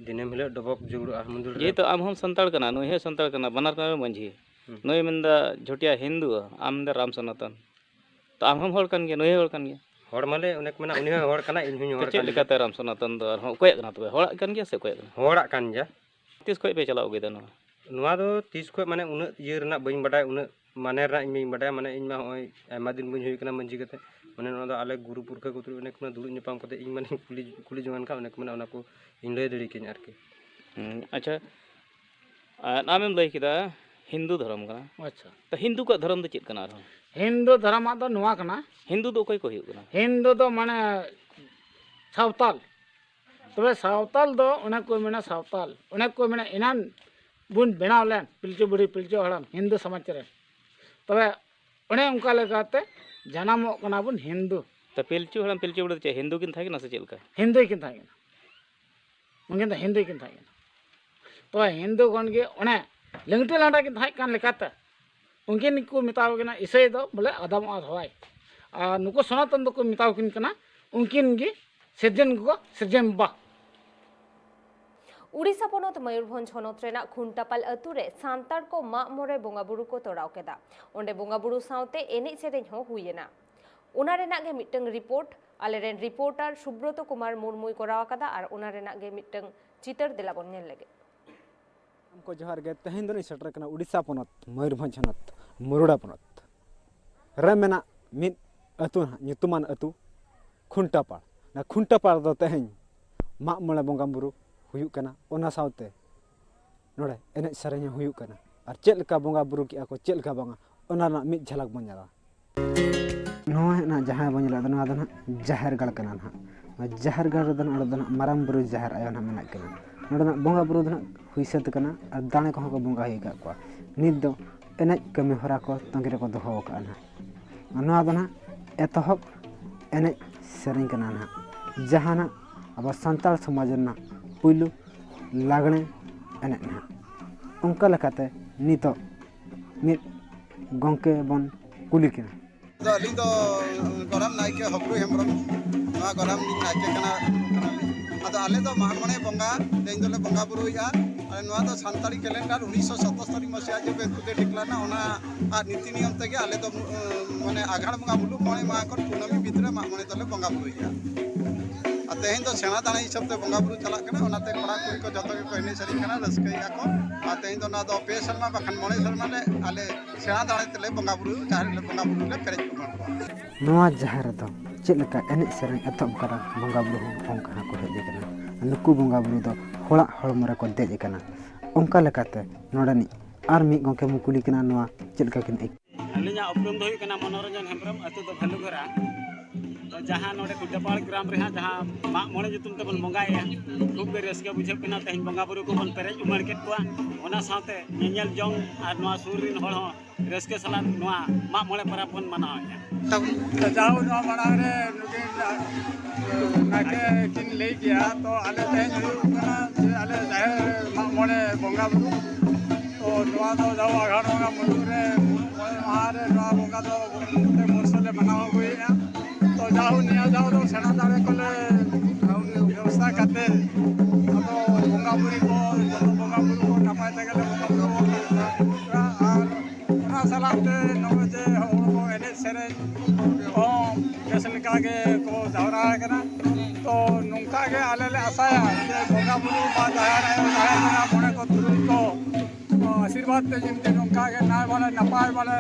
ᱫᱤᱱᱟᱹᱢ ᱦᱤᱞᱳᱜ ᱰᱚᱵᱚᱜ ᱡᱟᱹᱨᱩᱲᱚᱜᱼᱟ ᱢᱚᱱᱫᱤᱨ ᱨᱮ᱾ ᱡᱮᱦᱮᱛᱩ ᱟᱢ ᱦᱚᱸᱢ ᱥᱟᱱᱛᱟᱲ ᱠᱟᱱᱟ, ᱱᱩᱭ ᱦᱚᱸ ᱥᱟᱱᱛᱟᱲ ᱠᱟᱱᱟ, ᱵᱟᱱᱟᱨ ᱠᱟᱱᱟ ᱢᱟᱹᱡᱷᱤ᱾ ᱦᱩᱸ᱾ ᱱᱩᱭ ᱢᱮᱱᱫᱟ ᱡᱷᱚᱴᱤᱭᱟ ᱦᱤᱱᱫᱩ, ᱟᱢ ᱫᱚ ᱨᱟᱢ ᱥᱚᱱᱟᱛᱚᱱ᱾ ᱛᱚ, ᱟᱢ ᱦᱚᱸᱢ ᱦᱚᱲ ᱠᱟᱱ ᱜᱮᱭᱟ, ᱱᱩᱭ ᱦᱚᱸ ᱦᱚᱲ ᱠᱟᱱ ᱜᱮᱭᱟ᱾ ᱦᱚᱲ ᱢᱟᱱᱮ ᱚᱱᱮ ᱠᱚ ᱢᱮᱱᱟ, ᱩᱱᱤ ᱦᱚᱸ ᱦᱚᱲ ᱠᱟᱱᱟ, ᱤᱧ ᱦᱚᱸᱧ ᱛᱚ, ᱦᱚᱲ ᱪᱮᱫ ᱠᱟᱱ ᱜᱮᱭᱟ᱾ ᱞᱮᱠᱟᱛᱮ ᱨᱟᱢ ᱥᱚᱱᱟᱛᱚᱱ ᱫᱚ ᱟᱨᱦᱚᱸ ᱚᱠᱚᱭᱟᱜ ᱠᱟᱱᱟ ᱛᱚᱵᱮ? ᱦᱚᱲᱟᱜ ᱠᱟᱱ ᱜᱮᱭᱟ ᱥᱮ ᱚᱠᱚᱭᱟᱜ ᱠᱟᱱᱟ? ᱦᱚᱲᱟᱜ ᱠᱟᱱ ᱜᱮᱭᱟ᱾ ᱛᱤᱥ ᱠᱷᱚᱡ ᱯᱮ ᱪᱟᱞᱟᱣ ᱟᱹᱜᱩᱭᱮᱫᱟ ᱱᱚᱣᱟ? ᱱᱚᱣᱟ ᱫᱚ ᱛᱤᱥ ᱠᱷᱚᱡ, ᱢᱟᱱᱮ, ᱩᱱᱟᱹᱜ ᱤᱭᱟᱹ ᱨᱮᱱᱟᱜ ᱵᱟᱹᱧ ᱵᱟᱰᱟᱭ, ᱩᱱᱟᱹᱜ ᱢᱟᱱᱮ ᱨᱮᱱᱟᱜ ᱤᱧ ᱵᱟᱹᱧ ᱵᱟᱰᱟᱭᱟ᱾ ᱢᱟᱱᱮ, ᱤᱧ ᱢᱟ ᱦᱚᱸᱜᱼᱚᱭ ᱟᱭᱢᱟ ᱫᱤᱱ ᱵᱟᱹᱧ ᱦᱩᱭ ᱠᱟᱱᱟ ᱢᱟᱹᱡᱷᱤ ᱠᱟᱛᱮ᱾ ᱢᱟᱱᱮ, ᱱᱚᱣᱟ ᱫᱚ ᱟᱞᱮ ᱜᱩᱨᱩ ᱯᱩᱨᱠᱷᱟᱹ ᱠᱚ ᱛᱩᱞᱩᱡ ᱚᱱᱮ ᱠᱚ ᱢᱮᱱᱟ ᱫᱩᱲᱩᱵ ᱧᱟᱯᱟᱢ ᱠᱟᱛᱮ ᱤᱧ, ᱢᱟᱱᱮᱧ ᱠᱩᱞᱤ, ᱠᱩᱞᱤ ᱡᱚᱝᱟᱱ ᱠᱷᱟᱱ, ᱚᱱᱮ ᱠᱚ ᱢᱮᱱᱟ ᱚᱱᱟ ᱠᱚ ᱤᱧ ᱞᱟᱹᱭ ᱫᱟᱲᱮ ᱠᱮᱭᱟᱹᱧ ᱟᱨᱠᱤ᱾ ᱦᱩᱸ, ᱟᱪᱪᱷᱟ, ᱟᱨ ᱟᱢᱮᱢ ᱞᱟᱹᱭ ᱠᱮᱫᱟ ᱦᱤᱱᱫᱩ ᱫᱷᱚᱨᱚᱢ ᱠᱟᱱᱟ᱾ ᱟᱪᱪᱷᱟ᱾ ᱛᱚ, ᱦᱤᱱᱫᱩ ᱠᱚᱣᱟᱜ ᱫᱷᱚᱨᱚᱢ ᱫᱚ ᱪᱮᱫ ᱠᱟᱱᱟ ᱟᱨᱦᱚᱸ? ᱦᱤᱱᱫᱩ ᱫᱷᱚᱨᱚᱢᱟᱜ ᱫᱚ ᱱᱚᱣᱟ ᱠᱟᱱᱟ᱾ ᱦᱤᱱᱫᱩ ᱫᱚ ᱚᱠᱚᱭ ᱠᱚ ᱦᱩᱭᱩᱜ ᱠᱟᱱᱟ? ᱦᱤᱱᱫᱩ ᱫᱚ ᱢᱟᱱᱮ ᱥᱟᱶᱛᱟᱞ᱾ ᱛᱚᱵᱮ ᱥᱟᱶᱛᱟᱞ ᱫᱚ ᱚᱱᱮ ᱠᱚ ᱢᱮᱱᱟ ᱥᱟᱶᱛᱟᱞ, ᱚᱱᱮ ᱠᱚ ᱢᱮᱱᱟ ᱮᱱᱟᱱ ᱵᱚᱱ ᱵᱮᱱᱟᱣ ᱞᱮᱱ ᱯᱤᱞᱪᱩ ᱵᱩᱲᱦᱤ ᱯᱤᱞᱪᱩ ᱦᱟᱲᱟᱢ ᱦᱤᱱᱫᱩ ᱥᱚᱢᱟᱡᱽ ᱨᱮ᱾ ᱛᱚᱵᱮ ᱚᱱᱮ ᱚᱱᱠᱟ ᱞᱮᱠᱟᱛᱮ ᱡᱟᱱᱟᱢᱚᱜ ᱠᱟᱱᱟ ᱵᱚᱱ ᱦᱤᱱᱫᱩ᱾ ᱛᱚ, ᱯᱤᱞᱪᱩ ᱦᱟᱲᱟᱢ ᱯᱤᱞᱪᱩ ᱵᱩᱲᱦᱤ ᱫᱚ ᱪᱮᱫ ᱦᱤᱱᱫᱩ ᱠᱤᱱ ᱛᱟᱦᱮᱸ ᱠᱟᱱᱟ ᱥᱮ ᱪᱮᱫ ᱞᱮᱠᱟ? ᱦᱤᱱᱫᱩ ᱠᱤᱱ ᱛᱟᱦᱮᱸ ᱠᱟᱱᱟ᱾ ᱩᱱᱠᱤᱱ ᱫᱚ ᱦᱤᱱᱫᱩ ᱠᱤᱱ ᱛᱟᱦᱮᱸ ᱠᱟᱱᱟ᱾ ᱛᱚᱵᱮ ᱦᱤᱱᱫᱩ ᱠᱷᱚᱱ ᱜᱮ ᱚᱱᱮ ᱞᱤᱝᱴᱤ ᱞᱟᱸᱰᱟ ᱠᱤᱱ ᱛᱟᱦᱮᱸ ᱠᱟᱱ ᱞᱮᱠᱟᱛᱮ ᱩᱱᱠᱤᱱ ᱠᱚ ᱢᱮᱛᱟᱣ ᱠᱤᱱᱟ ᱤᱥᱟᱹᱭ ᱫᱚ ᱵᱚᱞᱮ ᱟᱫᱟᱢ ᱟᱨ ᱦᱟᱣᱟᱭ᱾ ᱟᱨ ᱱᱩᱠᱩ ᱥᱚᱱᱟᱛᱚᱱ ᱫᱚᱠᱚ ᱢᱮᱛᱟᱣ ᱠᱤᱱ ᱠᱟᱱᱟ ᱩᱱᱠᱤᱱ ᱜᱮ ᱥᱤᱨᱡᱚᱱ ᱜᱚᱜᱚ, ᱥᱤᱨᱡᱚᱱ ᱵᱟᱵᱟ᱾ ᱩᱲᱤᱥᱥᱟ ᱯᱚᱱᱚᱛ ᱢᱚᱭᱩᱨᱵᱷᱚᱸᱡᱽ ᱦᱚᱱᱚᱛ ᱨᱮᱱᱟᱜ ᱠᱷᱩᱱᱴᱟᱯᱟᱞ ᱟᱹᱛᱩ ᱨᱮ ᱥᱟᱱᱛᱟᱲ ᱠᱚ ᱢᱟᱜ ᱢᱚᱬᱮ ᱵᱚᱸᱜᱟ ᱵᱩᱨᱩ ᱠᱚ ᱛᱚᱨᱟᱣ ᱠᱮᱫᱟ᱾ ᱚᱸᱰᱮ ᱵᱚᱸᱜᱟ ᱵᱩᱨᱩ ᱥᱟᱶᱛᱮ ᱮᱱᱮᱡ ᱥᱮᱨᱮᱧ ᱦᱚᱸ ᱦᱩᱭ ᱮᱱᱟ᱾ ᱚᱱᱟ ᱨᱮᱱᱟᱜ ᱜᱮ ᱢᱤᱫᱴᱟᱝ ᱨᱤᱯᱳᱨᱴ ᱟᱞᱮᱨᱮᱱ ᱨᱤᱯᱳᱨᱴᱟᱨ ᱥᱩᱵᱨᱚᱛᱚ ᱠᱩᱢᱟᱨ ᱢᱩᱨᱢᱩᱭ ᱠᱚᱨᱟᱣ ᱟᱠᱟᱫᱟ ᱟᱨ ᱚᱱᱟ ᱨᱮᱱᱟᱜ ᱜᱮ ᱢᱤᱫᱴᱟᱝ ᱪᱤᱛᱟᱹᱨ ᱫᱮᱞᱟ ᱵᱚᱱ ᱧᱮᱞ ᱞᱮᱜᱮ᱾ ᱥᱟᱱᱟᱢ ᱠᱚ ᱡᱚᱦᱟᱨ ᱜᱮ᱾ ᱛᱮᱦᱮᱧ ᱫᱚᱞᱤᱧ ᱥᱮᱴᱮᱨ ᱠᱟᱱᱟ ᱩᱲᱤᱥᱥᱟ ᱯᱚᱱᱚᱛ ᱢᱚᱭᱩᱨᱵᱷᱚᱸᱡᱽ ᱦᱚᱱᱚᱛ ᱢᱩᱨᱩᱰᱟ ᱯᱚᱱᱚᱛ ᱨᱮ ᱢᱮᱱᱟᱜ ᱢᱤᱫ ᱟᱹᱛᱩ ᱱᱟᱦᱟᱜ, ᱧᱩᱛᱩᱢᱟᱱ ᱟᱹᱛᱩ ᱠᱷᱩᱱᱴᱟᱯᱟᱲ᱾ ᱚᱱᱟ ᱠᱷᱩᱱᱴᱟᱯᱟᱲ ᱫᱚ ᱛᱮᱦᱮᱧ ᱢᱟᱜ ᱢᱚᱬᱮ ᱵᱚᱸᱜᱟ ᱵᱩᱨᱩ ᱦᱩᱭᱩᱜ ᱠᱟᱱᱟ, ᱚᱱᱟ ᱥᱟᱶᱛᱮ ᱱᱚᱰᱮ ᱮᱱᱮᱡ ᱥᱮᱨᱮᱧ ᱦᱚᱸ ᱦᱩᱭᱩᱜ ᱠᱟᱱᱟ᱾ ᱟᱨ ᱪᱮᱫ ᱞᱮᱠᱟ ᱵᱚᱸᱜᱟ ᱵᱩᱨᱩ ᱠᱮᱜᱼᱟ ᱠᱚ, ᱪᱮᱫ ᱞᱮᱠᱟ ᱵᱟᱝᱟ, ᱚᱱᱟ ᱨᱮᱱᱟᱜ ᱢᱤᱫ ᱡᱷᱟᱞᱟᱠ ᱵᱚᱱ ᱧᱮᱞᱟ᱾ ᱱᱚᱣᱟ ᱱᱟᱦᱟᱜ ᱡᱟᱦᱟᱸ ᱵᱚᱱ ᱧᱮᱞᱮᱫ ᱫᱚ, ᱱᱚᱣᱟ ᱫᱚ ᱱᱟᱦᱟᱜ ᱡᱟᱦᱮᱨ ᱜᱟᱲ ᱠᱟᱱᱟ ᱱᱟᱦᱟᱜ᱾ ᱱᱚᱣᱟ ᱡᱟᱦᱮᱨ ᱜᱟᱲ ᱨᱮᱫᱚ ᱱᱟᱦᱟᱜ, ᱚᱸᱰᱮ ᱫᱚ ᱱᱟᱦᱟᱜ ᱢᱟᱨᱟᱝ ᱵᱩᱨᱩ ᱡᱟᱦᱮᱨ ᱟᱭᱳ ᱱᱟᱦᱟᱜ ᱢᱮᱱᱟᱜ ᱠᱤᱱᱟ᱾ ᱱᱚᱰᱮ ᱱᱟᱦᱟᱜ ᱵᱚᱸᱜᱟ ᱵᱩᱨᱩ ᱫᱚ ᱱᱟᱦᱟᱜ ᱦᱩᱭ ᱥᱟᱹᱛ ᱠᱟᱱᱟ ᱟᱨ ᱫᱟᱲᱮ ᱠᱚᱦᱚᱸ ᱠᱚ ᱵᱚᱸᱜᱟ ᱦᱩᱭ ᱟᱠᱟᱫ ᱠᱚᱣᱟ᱾ ᱱᱤᱛ ᱫᱚ ᱮᱱᱮᱡ ᱠᱟᱹᱢᱤ ᱦᱚᱨᱟ ᱠᱚ ᱛᱟᱺᱜᱤ ᱨᱮᱠᱚ ᱫᱚᱦᱚ ᱟᱠᱟᱫᱼᱟ ᱱᱟᱦᱟᱜ᱾ ᱱᱚᱣᱟ ᱫᱚ ᱱᱟᱦᱟᱜ ᱮᱛᱚᱦᱚᱵ ᱮᱱᱮᱡ ᱥᱮᱨᱮᱧ ᱠᱟᱱᱟ ᱱᱟᱦᱟᱜ, ᱡᱟᱦᱟᱸ ᱱᱟᱦᱟᱜ ᱟᱵᱚ ᱥᱟᱱᱛᱟᱲ ᱥᱚᱢᱟᱡᱽ ᱨᱮᱱᱟᱜ ᱯᱩᱭᱞᱩ ᱞᱟᱜᱽᱬᱮ ᱮᱱᱮᱡ ᱱᱟᱦᱟᱜ᱾ ᱚᱱᱠᱟ ᱞᱮᱠᱟᱛᱮ ᱱᱤᱛᱚᱜ ᱢᱤᱫ ᱜᱚᱢᱠᱮ ᱵᱚᱱ ᱠᱩᱞᱤ ᱠᱤᱱᱟ᱾ ᱟᱫᱚ ᱟᱹᱞᱤᱧ ᱫᱚ ᱜᱚᱨᱟᱢ ᱱᱟᱭᱠᱮ ᱦᱚᱯᱞᱩ ᱦᱮᱢᱵᱨᱚᱢ, ᱱᱚᱣᱟ ᱜᱚᱨᱟᱢ ᱨᱤᱱᱤᱡ ᱱᱟᱭᱠᱮ ᱠᱟᱱᱟ, ᱠᱟᱱᱟᱞᱤᱧ᱾ ᱟᱫᱚ ᱟᱞᱮ ᱫᱚ ᱢᱟᱜ ᱢᱚᱬᱮ ᱵᱚᱸᱜᱟ ᱛᱮᱦᱮᱧ ᱫᱚᱞᱮ ᱵᱚᱸᱜᱟ ᱵᱩᱨᱩᱭᱮᱫᱼᱟ᱾ ᱟᱨ ᱱᱚᱣᱟ ᱫᱚ ᱥᱟᱱᱛᱟᱲᱤ ᱠᱮᱞᱮᱱᱰᱟᱨ ᱩᱱᱤᱥᱥᱚ ᱥᱟᱛᱟᱛᱛᱳᱨ ᱢᱟᱥᱤ ᱟᱡ ᱡᱚᱵᱮ ᱠᱷᱩᱫᱮ declare ᱞᱮᱱᱟ, ᱚᱱᱟ ᱟᱨ ᱱᱤᱛᱤ ᱱᱤᱭᱚᱢ ᱛᱮᱜᱮ ᱟᱞᱮ ᱫᱚ, ᱩᱸ, ᱢᱟᱱᱮ ᱟᱜᱷᱟᱲ ᱵᱚᱸᱜᱟ ᱢᱩᱞᱩᱜ ᱢᱚᱬᱮ ᱢᱟᱦᱟ ᱠᱷᱚᱱ ᱠᱩᱱᱟᱹᱢᱤ ᱵᱷᱤᱛᱨᱤ ᱨᱮ ᱢᱟᱜ ᱢᱚᱬᱮ ᱫᱚᱞᱮ ᱵᱚᱸᱜᱟ ᱵᱩᱨᱩᱭᱮᱫᱼᱟ᱾ ᱟᱨ ᱛᱮᱦᱮᱧ ᱫᱚ ᱥᱮᱬᱟ ᱫᱟᱲᱮ ᱦᱤᱥᱟᱹᱵ ᱛᱮ ᱵᱚᱸᱜᱟ ᱵᱩᱨᱩ ᱪᱟᱞᱟᱜ ᱠᱟᱱᱟ, ᱚᱱᱟᱛᱮ ᱠᱚᱲᱟ ᱠᱩᱲᱤ ᱠᱚ ᱡᱚᱛᱚ ᱜᱮᱠᱚ ᱮᱱᱮᱡ ᱥᱮᱨᱮᱧ ᱠᱟᱱᱟ, ᱨᱟᱹᱥᱠᱟᱹᱭᱮᱫᱼᱟ ᱠᱚ᱾ ᱟᱨ ᱛᱮᱦᱮᱧ ᱫᱚ ᱱᱚᱣᱟ ᱫᱚ ᱯᱮ ᱥᱮᱨᱢᱟ ᱵᱟᱠᱷᱟᱱ ᱢᱚᱬᱮ ᱥᱮᱨᱢᱟ ᱞᱮ ᱟᱞᱮ ᱥᱮᱬᱟ ᱫᱟᱲᱮ ᱛᱮᱞᱮ ᱵᱚᱸᱜᱟ ᱵᱩᱨᱩ, ᱡᱟᱦᱮᱨ ᱨᱮᱞᱮ ᱵᱚᱸᱜᱟ ᱵᱩᱨᱩ ᱞᱮ ᱯᱮᱨᱮᱡ ᱯᱩᱨᱚᱱ ᱠᱚᱣᱟ᱾ ᱱᱚᱣᱟ ᱡᱟᱦᱮᱨ ᱨᱮᱫᱚ ᱪᱮᱫ ᱞᱮᱠᱟ ᱮᱱᱮᱡ ᱥᱮᱨᱮᱧ ᱮᱛᱚᱦᱚᱵ ᱠᱟᱱᱟ, ᱵᱚᱸᱜᱟ ᱵᱩᱨᱩ ᱦᱚᱸ ᱚᱱᱠᱟ ᱦᱚᱸᱠᱚ ᱦᱮᱡ ᱟᱠᱟᱱᱟ᱾ ᱱᱩᱠᱩ ᱵᱚᱸᱜᱟ ᱵᱩᱨᱩ ᱫᱚ ᱦᱚᱲᱟᱜ ᱦᱚᱲᱢᱚ ᱨᱮᱠᱚ ᱫᱮᱡ ᱟᱠᱟᱱᱟ᱾ ᱚᱱᱠᱟ ᱞᱮᱠᱟᱛᱮ ᱱᱚᱰᱮᱱᱤᱡ ᱟᱨ ᱢᱤᱫ ᱜᱚᱢᱠᱮ ᱵᱚᱱ ᱠᱩᱞᱤ ᱠᱟᱱᱟ, ᱱᱚᱣᱟ ᱪᱮᱫ ᱞᱮᱠᱟ ᱠᱤᱱ ᱟᱹᱭᱠᱟᱹᱣᱟ? ᱟᱹᱞᱤᱧᱟᱜ ᱩᱯᱨᱩᱢ ᱫᱚ ᱦᱩᱭᱩᱜ ᱠᱟᱱᱟ ᱢᱚᱱᱳᱨᱚᱧᱡᱚᱱ ᱦᱮᱢᱵᱨᱚᱢ, ᱟᱹᱛᱩ ᱫᱚ ᱵᱷᱟᱞᱩᱜᱷᱚᱨᱟ᱾ ᱛᱚ, ᱡᱟᱦᱟᱸ ᱱᱚᱰᱮ ᱠᱩᱰᱟᱹᱯᱟᱲ ᱜᱨᱟᱢ ᱨᱮ ᱦᱟᱸᱜ ᱡᱟᱦᱟᱸ ᱢᱟᱜ ᱢᱚᱬᱮ ᱧᱩᱛᱩᱢ ᱛᱮᱵᱚᱱ ᱵᱚᱸᱜᱟᱭᱮᱫᱼᱟ, ᱠᱷᱩᱵ ᱜᱮ ᱨᱟᱹᱥᱠᱟᱹ ᱵᱩᱡᱷᱟᱹᱜ ᱠᱟᱱᱟ᱾ ᱛᱮᱦᱮᱧ ᱵᱚᱸᱜᱟ ᱵᱩᱨᱩ ᱠᱚᱵᱚᱱ ᱯᱮᱨᱮᱡ ᱩᱢᱟᱹᱲ ᱠᱮᱫ ᱠᱚᱣᱟ, ᱚᱱᱟ ᱥᱟᱶᱛᱮ ᱧᱮᱧᱮᱞ ᱡᱚᱝ ᱟᱨ ᱱᱚᱣᱟ ᱥᱩᱨ ᱨᱮᱱ ᱦᱚᱲ ᱦᱚᱸ ᱨᱟᱹᱥᱠᱟᱹ ᱥᱟᱞᱟᱜ ᱱᱚᱣᱟ ᱢᱟᱜ ᱢᱚᱬᱮ ᱯᱚᱨᱚᱵᱽ ᱵᱚᱱ ᱢᱟᱱᱟᱣᱮᱫᱼᱟ᱾ ᱛᱚ, ᱡᱟᱦᱳ, ᱱᱚᱣᱟ ᱢᱟᱲᱟᱝ ᱨᱮ ᱱᱩᱠᱤᱱ ᱱᱟᱭᱠᱮ ᱠᱤᱱ ᱞᱟᱹᱭ ᱠᱮᱜᱼᱟ, ᱛᱚ ᱟᱞᱮ ᱛᱮᱦᱮᱧ ᱦᱩᱭᱩᱜ ᱠᱟᱱᱟ ᱡᱮ ᱟᱞᱮ ᱡᱟᱦᱮᱨ ᱢᱟᱜ ᱢᱚᱬᱮ ᱵᱚᱸᱜᱟ ᱵᱩᱨᱩ, ᱛᱚ ᱱᱚᱣᱟ ᱫᱚ ᱡᱟᱦᱳ ᱟᱜᱷᱟᱲ ᱵᱚᱸᱜᱟ ᱢᱩᱞᱩᱜ ᱨᱮ ᱢᱩᱞᱩᱜ ᱢᱚᱬᱮ ᱢᱟᱦᱟ ᱨᱮ ᱱᱚᱣᱟ ᱵᱚᱸᱜᱟ ᱫᱚ ᱯᱨᱚᱛᱮᱠ ᱵᱚᱨᱥᱚ ᱞᱮ ᱢᱟᱱᱟᱣ ᱟᱹᱜᱩᱭᱮᱫᱼᱟ᱾ ᱛᱚ ᱡᱟᱦᱳ ᱱᱤᱭᱟᱹ ᱫᱷᱟᱣ ᱫᱚ ᱥᱮᱬᱟ ᱫᱟᱲᱮ ᱠᱚᱞᱮ ᱵᱮᱵᱚᱥᱛᱷᱟ ᱠᱟᱛᱮ ᱟᱫᱚ ᱵᱚᱸᱜᱟ ᱵᱩᱨᱩ ᱠᱚ ᱡᱚᱛᱚ ᱵᱚᱸᱜᱟ ᱵᱩᱨᱩ ᱠᱚ ᱱᱟᱯᱟᱭ ᱛᱮᱜᱮ ᱞᱮ ᱵᱚᱸᱜᱟ ᱵᱩᱨᱩ ᱟᱠᱟᱫᱼᱟ᱾ ᱟᱨ ᱚᱱᱟ ᱥᱟᱞᱟᱜ ᱛᱮ ᱱᱚᱜᱼᱚᱭ ᱡᱮ ᱦᱚᱲ ᱠᱚ ᱮᱱᱮᱡ ᱥᱮᱨᱮᱧ ᱠᱚᱦᱚᱸ ᱵᱮᱥ ᱞᱮᱠᱟ ᱜᱮ ᱠᱚ ᱡᱟᱣᱨᱟ ᱟᱠᱟᱱᱟ᱾ ᱛᱚ ᱱᱚᱝᱠᱟ ᱜᱮ ᱟᱞᱮ ᱞᱮ ᱟᱥᱟᱭᱟ ᱡᱮ ᱵᱚᱸᱜᱟ ᱵᱩᱨᱩ ᱵᱟ ᱡᱟᱦᱮᱨ ᱟᱭᱳ ᱡᱟᱦᱮᱨ ᱵᱚᱸᱜᱟ ᱢᱚᱬᱮ ᱠᱚ ᱛᱩᱨᱩᱭ ᱠᱚ ᱟᱥᱤᱨᱵᱟᱫᱽ ᱛᱮ ᱡᱮᱢᱛᱤ ᱱᱚᱝᱠᱟ ᱜᱮ ᱱᱟᱭ ᱵᱟᱲᱮ ᱱᱟᱯᱟᱭ ᱵᱟᱲᱮ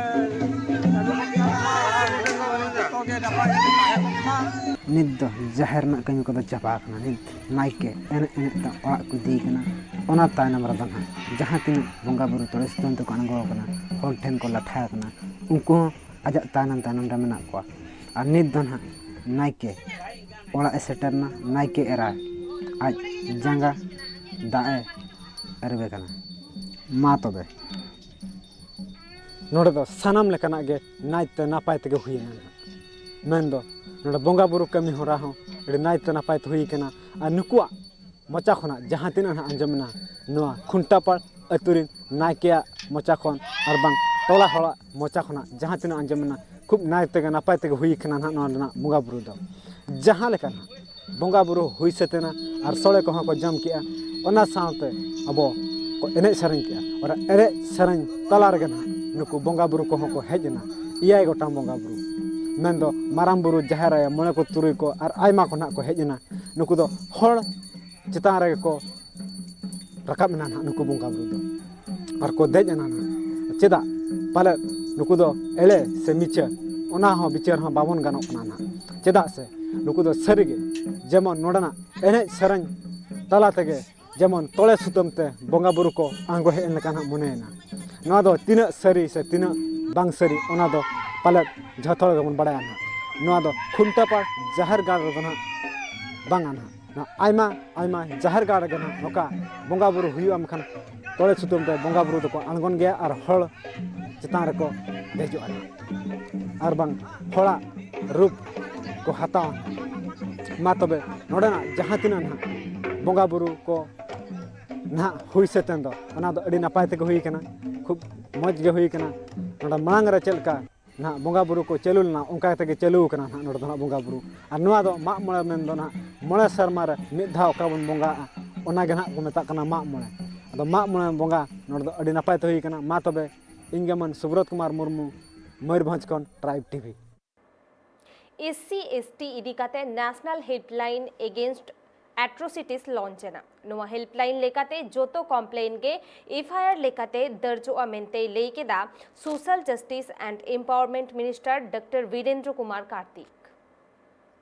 ᱟᱹᱞᱩ ᱵᱚᱱ ᱧᱟᱢ ᱢᱟ, ᱚᱱᱟ ᱠᱚᱜᱮ ᱡᱚᱛᱚ ᱜᱮ ᱱᱟᱯᱟᱭ ᱜᱮ ᱛᱟᱦᱮᱸ ᱠᱚᱜ ᱢᱟ᱾ ᱱᱤᱛ ᱫᱚ ᱡᱟᱦᱮᱨ ᱨᱮᱱᱟᱜ ᱠᱟᱹᱢᱤ ᱠᱚᱫᱚ ᱪᱟᱵᱟ ᱟᱠᱟᱱᱟ᱾ ᱱᱤᱛ ᱱᱟᱭᱠᱮ ᱮᱱᱮᱡ ᱮᱱᱮᱡ ᱛᱮ ᱚᱲᱟᱜ ᱠᱚ ᱤᱫᱤᱭᱮ ᱠᱟᱱᱟ᱾ ᱚᱱᱟ ᱛᱟᱭᱱᱚᱢ ᱨᱮᱫᱚ ᱱᱟᱦᱟᱜ ᱡᱟᱦᱟᱸ ᱛᱤᱱᱟᱹᱜ ᱵᱚᱸᱜᱟ ᱵᱩᱨᱩ ᱛᱚᱲᱮ ᱥᱩᱛᱟᱹᱢ ᱛᱮᱠᱚ ᱟᱬᱜᱚ ᱟᱠᱟᱱᱟ, ᱦᱚᱲ ᱴᱷᱮᱱ ᱠᱚ ᱞᱟᱴᱷᱟ ᱟᱠᱟᱱᱟ, ᱩᱱᱠᱩ ᱦᱚᱸ ᱟᱡᱟᱜ ᱛᱟᱭᱱᱚᱢ ᱛᱟᱭᱱᱚᱢ ᱨᱮ ᱢᱮᱱᱟᱜ ᱠᱚᱣᱟ᱾ ᱟᱨ ᱱᱤᱛ ᱫᱚ ᱱᱟᱦᱟᱜ ᱱᱟᱭᱠᱮ ᱚᱲᱟᱜ ᱮ ᱥᱮᱴᱮᱨ ᱮᱱᱟ᱾ ᱱᱟᱭᱠᱮ ᱮᱨᱟ ᱟᱡ ᱡᱟᱸᱜᱟ ᱫᱟᱜ ᱮ ᱟᱹᱨᱩᱵᱮ ᱠᱟᱱᱟ᱾ ᱢᱟ ᱛᱚᱵᱮ, ᱱᱚᱰᱮ ᱫᱚ ᱥᱟᱱᱟᱢ ᱞᱮᱠᱟᱱᱟᱜ ᱜᱮ ᱱᱟᱭᱛᱮ ᱱᱟᱯᱟᱭ ᱛᱮᱜᱮ ᱦᱩᱭᱮᱱᱟ ᱱᱟᱦᱟᱜ᱾ ᱢᱮᱱᱫᱚ ᱱᱚᱰᱮ ᱵᱚᱸᱜᱟ ᱵᱩᱨᱩ ᱠᱟᱹᱢᱤ ᱦᱚᱨᱟ ᱦᱚᱸ ᱟᱹᱰᱤ ᱱᱟᱭᱛᱮ ᱱᱟᱯᱟᱭ ᱛᱮ ᱦᱩᱭ ᱠᱟᱱᱟ᱾ ᱟᱨ ᱱᱩᱠᱩᱣᱟᱜ ᱢᱚᱪᱟ ᱠᱷᱚᱱᱟᱜ ᱡᱟᱦᱟᱸ ᱛᱤᱱᱟᱹᱜ ᱱᱟᱦᱟᱜ ᱟᱸᱡᱚᱢᱮᱱᱟ, ᱱᱚᱣᱟ ᱠᱷᱩᱱᱴᱟᱯᱟᱲ ᱟᱹᱛᱩ ᱨᱮᱱ ᱱᱟᱭᱠᱮᱭᱟᱜ ᱢᱚᱪᱟ ᱠᱷᱚᱱ ᱟᱨ ᱵᱟᱝ ᱴᱚᱞᱟ ᱦᱚᱲᱟᱜ ᱢᱚᱪᱟ ᱠᱷᱚᱱᱟᱜ ᱡᱟᱦᱟᱸ ᱛᱤᱱᱟᱹᱜ ᱟᱸᱡᱚᱢᱮᱱᱟ, ᱠᱷᱩᱵ ᱱᱟᱭ ᱛᱮᱜᱮ ᱱᱟᱯᱟᱭ ᱛᱮᱜᱮ ᱦᱩᱭ ᱠᱟᱱᱟ ᱱᱟᱦᱟᱜ ᱱᱚᱣᱟ ᱨᱮᱱᱟᱜ ᱵᱚᱸᱜᱟ ᱵᱩᱨᱩ ᱫᱚ᱾ ᱡᱟᱦᱟᱸ ᱞᱮᱠᱟ ᱱᱟᱦᱟᱜ ᱵᱚᱸᱜᱟ ᱵᱩᱨᱩ ᱦᱩᱭ ᱥᱟᱹᱛ ᱮᱱᱟ ᱟᱨ ᱥᱚᱲᱮ ᱠᱚᱦᱚᱸ ᱠᱚ ᱡᱚᱢ ᱠᱮᱜᱼᱟ, ᱚᱱᱟ ᱥᱟᱶᱛᱮ ᱟᱵᱚ ᱠᱚ ᱮᱱᱮᱡ ᱥᱮᱨᱮᱧ ᱠᱮᱜᱼᱟ᱾ ᱚᱱᱟ ᱮᱱᱮᱡ ᱥᱮᱨᱮᱧ ᱛᱟᱞᱟ ᱨᱮᱜᱮ ᱱᱟᱦᱟᱜ ᱱᱩᱠᱩ ᱵᱚᱸᱜᱟ ᱵᱩᱨᱩ ᱠᱚᱦᱚᱸ ᱠᱚ ᱦᱮᱡ ᱮᱱᱟ᱾ ᱮᱭᱟᱭ ᱜᱚᱴᱟᱝ ᱵᱚᱸᱜᱟ ᱵᱩᱨᱩ, ᱢᱮᱱᱫᱚ ᱢᱟᱨᱟᱝ ᱵᱩᱨᱩ, ᱡᱟᱦᱮᱨ ᱟᱭᱳ, ᱢᱚᱬᱮ ᱠᱚ ᱛᱩᱨᱩᱭ ᱠᱚ ᱟᱨ ᱟᱭᱢᱟ ᱠᱚ ᱱᱟᱦᱟᱜ ᱠᱚ ᱦᱮᱡ ᱮᱱᱟ᱾ ᱱᱩᱠᱩ ᱫᱚ ᱦᱚᱲ ᱪᱮᱛᱟᱱ ᱨᱮᱜᱮ ᱠᱚ ᱨᱟᱠᱟᱵ ᱮᱱᱟ ᱱᱟᱦᱟᱜ ᱱᱩᱠᱩ ᱵᱚᱸᱜᱟ ᱵᱩᱨᱩ ᱫᱚ, ᱟᱨ ᱠᱚ ᱫᱮᱡ ᱮᱱᱟ ᱱᱟᱦᱟᱜ᱾ ᱪᱮᱫᱟᱜ? ᱯᱟᱞᱮᱫ ᱱᱩᱠᱩ ᱫᱚ ᱮᱲᱮ ᱥᱮ ᱢᱤᱪᱷᱟᱹ, ᱚᱱᱟ ᱦᱚᱸ ᱵᱤᱪᱟᱹᱨ ᱦᱚᱸ ᱵᱟᱵᱚᱱ ᱜᱟᱱᱚᱜ ᱠᱟᱱᱟ ᱱᱟᱦᱟᱜ᱾ ᱪᱮᱫᱟᱜ ᱥᱮ ᱱᱩᱠᱩ ᱫᱚ ᱥᱟᱹᱨᱤᱜᱮ ᱡᱮᱢᱚᱱ ᱱᱚᱰᱮᱱᱟᱜ ᱮᱱᱮᱡ ᱥᱮᱨᱮᱧ ᱛᱟᱞᱟ ᱛᱮᱜᱮ ᱡᱮᱢᱚᱱ ᱛᱚᱲᱮ ᱥᱩᱛᱟᱹᱢ ᱛᱮ ᱵᱚᱸᱜᱟ ᱵᱩᱨᱩ ᱠᱚ ᱟᱬᱜᱚ ᱦᱮᱡ ᱮᱱ ᱞᱮᱠᱟ ᱱᱟᱦᱟᱜ ᱢᱚᱱᱮᱭᱮᱱᱟ᱾ ᱱᱚᱣᱟ ᱫᱚ ᱛᱤᱱᱟᱹᱜ ᱥᱟᱹᱨᱤ ᱥᱮ ᱛᱤᱱᱟᱹᱜ ᱵᱟᱝ ᱥᱟᱹᱨᱤ, ᱚᱱᱟ ᱫᱚ ᱯᱟᱞᱮᱫ ᱡᱷᱚᱛᱚ ᱦᱚᱲ ᱜᱮᱵᱚᱱ ᱵᱟᱲᱟᱭᱟ ᱱᱟᱦᱟᱜ᱾ ᱱᱚᱣᱟ ᱫᱚ ᱠᱷᱩᱱᱴᱟᱹ ᱯᱟᱲ ᱡᱟᱦᱮᱨ ᱜᱟᱲ ᱨᱮᱫᱚ ᱱᱟᱦᱟᱜ ᱵᱟᱝᱟ ᱱᱟᱦᱟᱜ᱾ ᱱᱚᱣᱟ ᱟᱭᱢᱟ ᱟᱭᱢᱟ ᱡᱟᱦᱮᱨ ᱜᱟᱲ ᱨᱮᱜᱮ ᱱᱟᱦᱟᱜ ᱱᱚᱝᱠᱟ ᱵᱚᱸᱜᱟ ᱵᱩᱨᱩ ᱦᱩᱭᱩᱜᱼᱟ, ᱢᱮᱱᱠᱷᱟᱱ ᱛᱚᱲᱮ ᱥᱩᱛᱟᱹᱢ ᱛᱮ ᱵᱚᱸᱜᱟ ᱵᱩᱨᱩ ᱫᱚᱠᱚ ᱟᱬᱜᱚᱱ ᱜᱮᱭᱟ ᱟᱨ ᱦᱚᱲ ᱪᱮᱛᱟᱱ ᱨᱮᱠᱚ ᱫᱮᱡᱚᱜᱼᱟ ᱱᱟᱦᱟᱜ, ᱟᱨ ᱵᱟᱝ ᱦᱚᱲᱟᱜ ᱨᱩᱯ ᱠᱚ ᱦᱟᱛᱟᱣᱟ᱾ ᱢᱟ ᱛᱚᱵᱮ ᱱᱚᱰᱮᱱᱟᱜ ᱡᱟᱦᱟᱸ ᱛᱤᱱᱟᱹᱜ ᱱᱟᱦᱟᱜ ᱵᱚᱸᱜᱟ ᱵᱩᱨᱩ ᱠᱚ ᱱᱟᱦᱟᱜ ᱦᱩᱭ ᱥᱟᱹᱛ ᱮᱱ ᱫᱚ, ᱚᱱᱟ ᱫᱚ ᱟᱹᱰᱤ ᱱᱟᱯᱟᱭ ᱛᱮᱜᱮ ᱦᱩᱭ ᱠᱟᱱᱟ, ᱠᱷᱩᱵ ᱢᱚᱡᱽ ᱜᱮ ᱦᱩᱭ ᱠᱟᱱᱟ᱾ ᱱᱚᱰᱮ ᱢᱟᱲᱟᱝ ᱨᱮ ᱪᱮᱫ ᱞᱮᱠᱟ ᱱᱟᱦᱟᱜ ᱵᱚᱸᱜᱟ ᱵᱩᱨᱩ ᱠᱚ ᱪᱟᱹᱞᱩ ᱞᱮᱱᱟ, ᱚᱱᱠᱟ ᱠᱟᱛᱮ ᱜᱮ ᱪᱟᱹᱞᱩ ᱠᱟᱱᱟ ᱱᱟᱦᱟᱜ ᱱᱚᱰᱮ ᱫᱚ ᱱᱟᱦᱟᱜ ᱵᱚᱸᱜᱟ ᱵᱩᱨᱩ᱾ ᱟᱨ ᱱᱚᱣᱟ ᱫᱚ ᱢᱟᱜ ᱢᱚᱬᱮ ᱢᱮᱱ ᱫᱚ ᱱᱟᱦᱟᱜ ᱢᱚᱬᱮ ᱥᱮᱨᱢᱟ ᱨᱮ ᱢᱤᱫ ᱫᱷᱟᱣ ᱚᱠᱟ ᱵᱚᱱ ᱵᱚᱸᱜᱟᱜᱼᱟ, ᱚᱱᱟ ᱜᱮ ᱱᱟᱦᱟᱜ ᱠᱚ ᱢᱮᱛᱟᱜ ᱠᱟᱱᱟ ᱢᱟᱜ ᱢᱚᱬᱮ᱾ ᱟᱫᱚ ᱢᱟᱜ ᱢᱚᱬᱮ ᱵᱚᱸᱜᱟ ᱱᱚᱰᱮ ᱫᱚ ᱟᱹᱰᱤ ᱱᱟᱯᱟᱭ ᱛᱮ ᱦᱩᱭ ᱠᱟᱱᱟ᱾ ᱢᱟ ᱛᱚᱵᱮ, ᱤᱧ ᱜᱮ ᱢᱟᱹᱱ ᱥᱩᱵᱨᱚᱛ ᱠᱩᱢᱟᱨ ᱢᱩᱨᱢᱩ, ᱢᱚᱭᱩᱨᱵᱷᱚᱸᱡᱽ ᱠᱷᱚᱱ, tribe TV. S C S T ᱤᱫᱤ ᱠᱟᱛᱮ National Helpline Against Atrocities launch ᱮᱱᱟ᱾ ᱱᱚᱣᱟ helpline ᱞᱮᱠᱟᱛᱮ ᱡᱚᱛᱚ complain ᱜᱮ F I R ᱞᱮᱠᱟᱛᱮ ᱫᱟᱨᱡᱚᱜᱼᱟ ᱢᱮᱱᱛᱮᱭ ᱞᱟᱹᱭ ᱠᱮᱫᱟ Social Justice and Empowerment Minister doctor Birendra Kumar Khatik.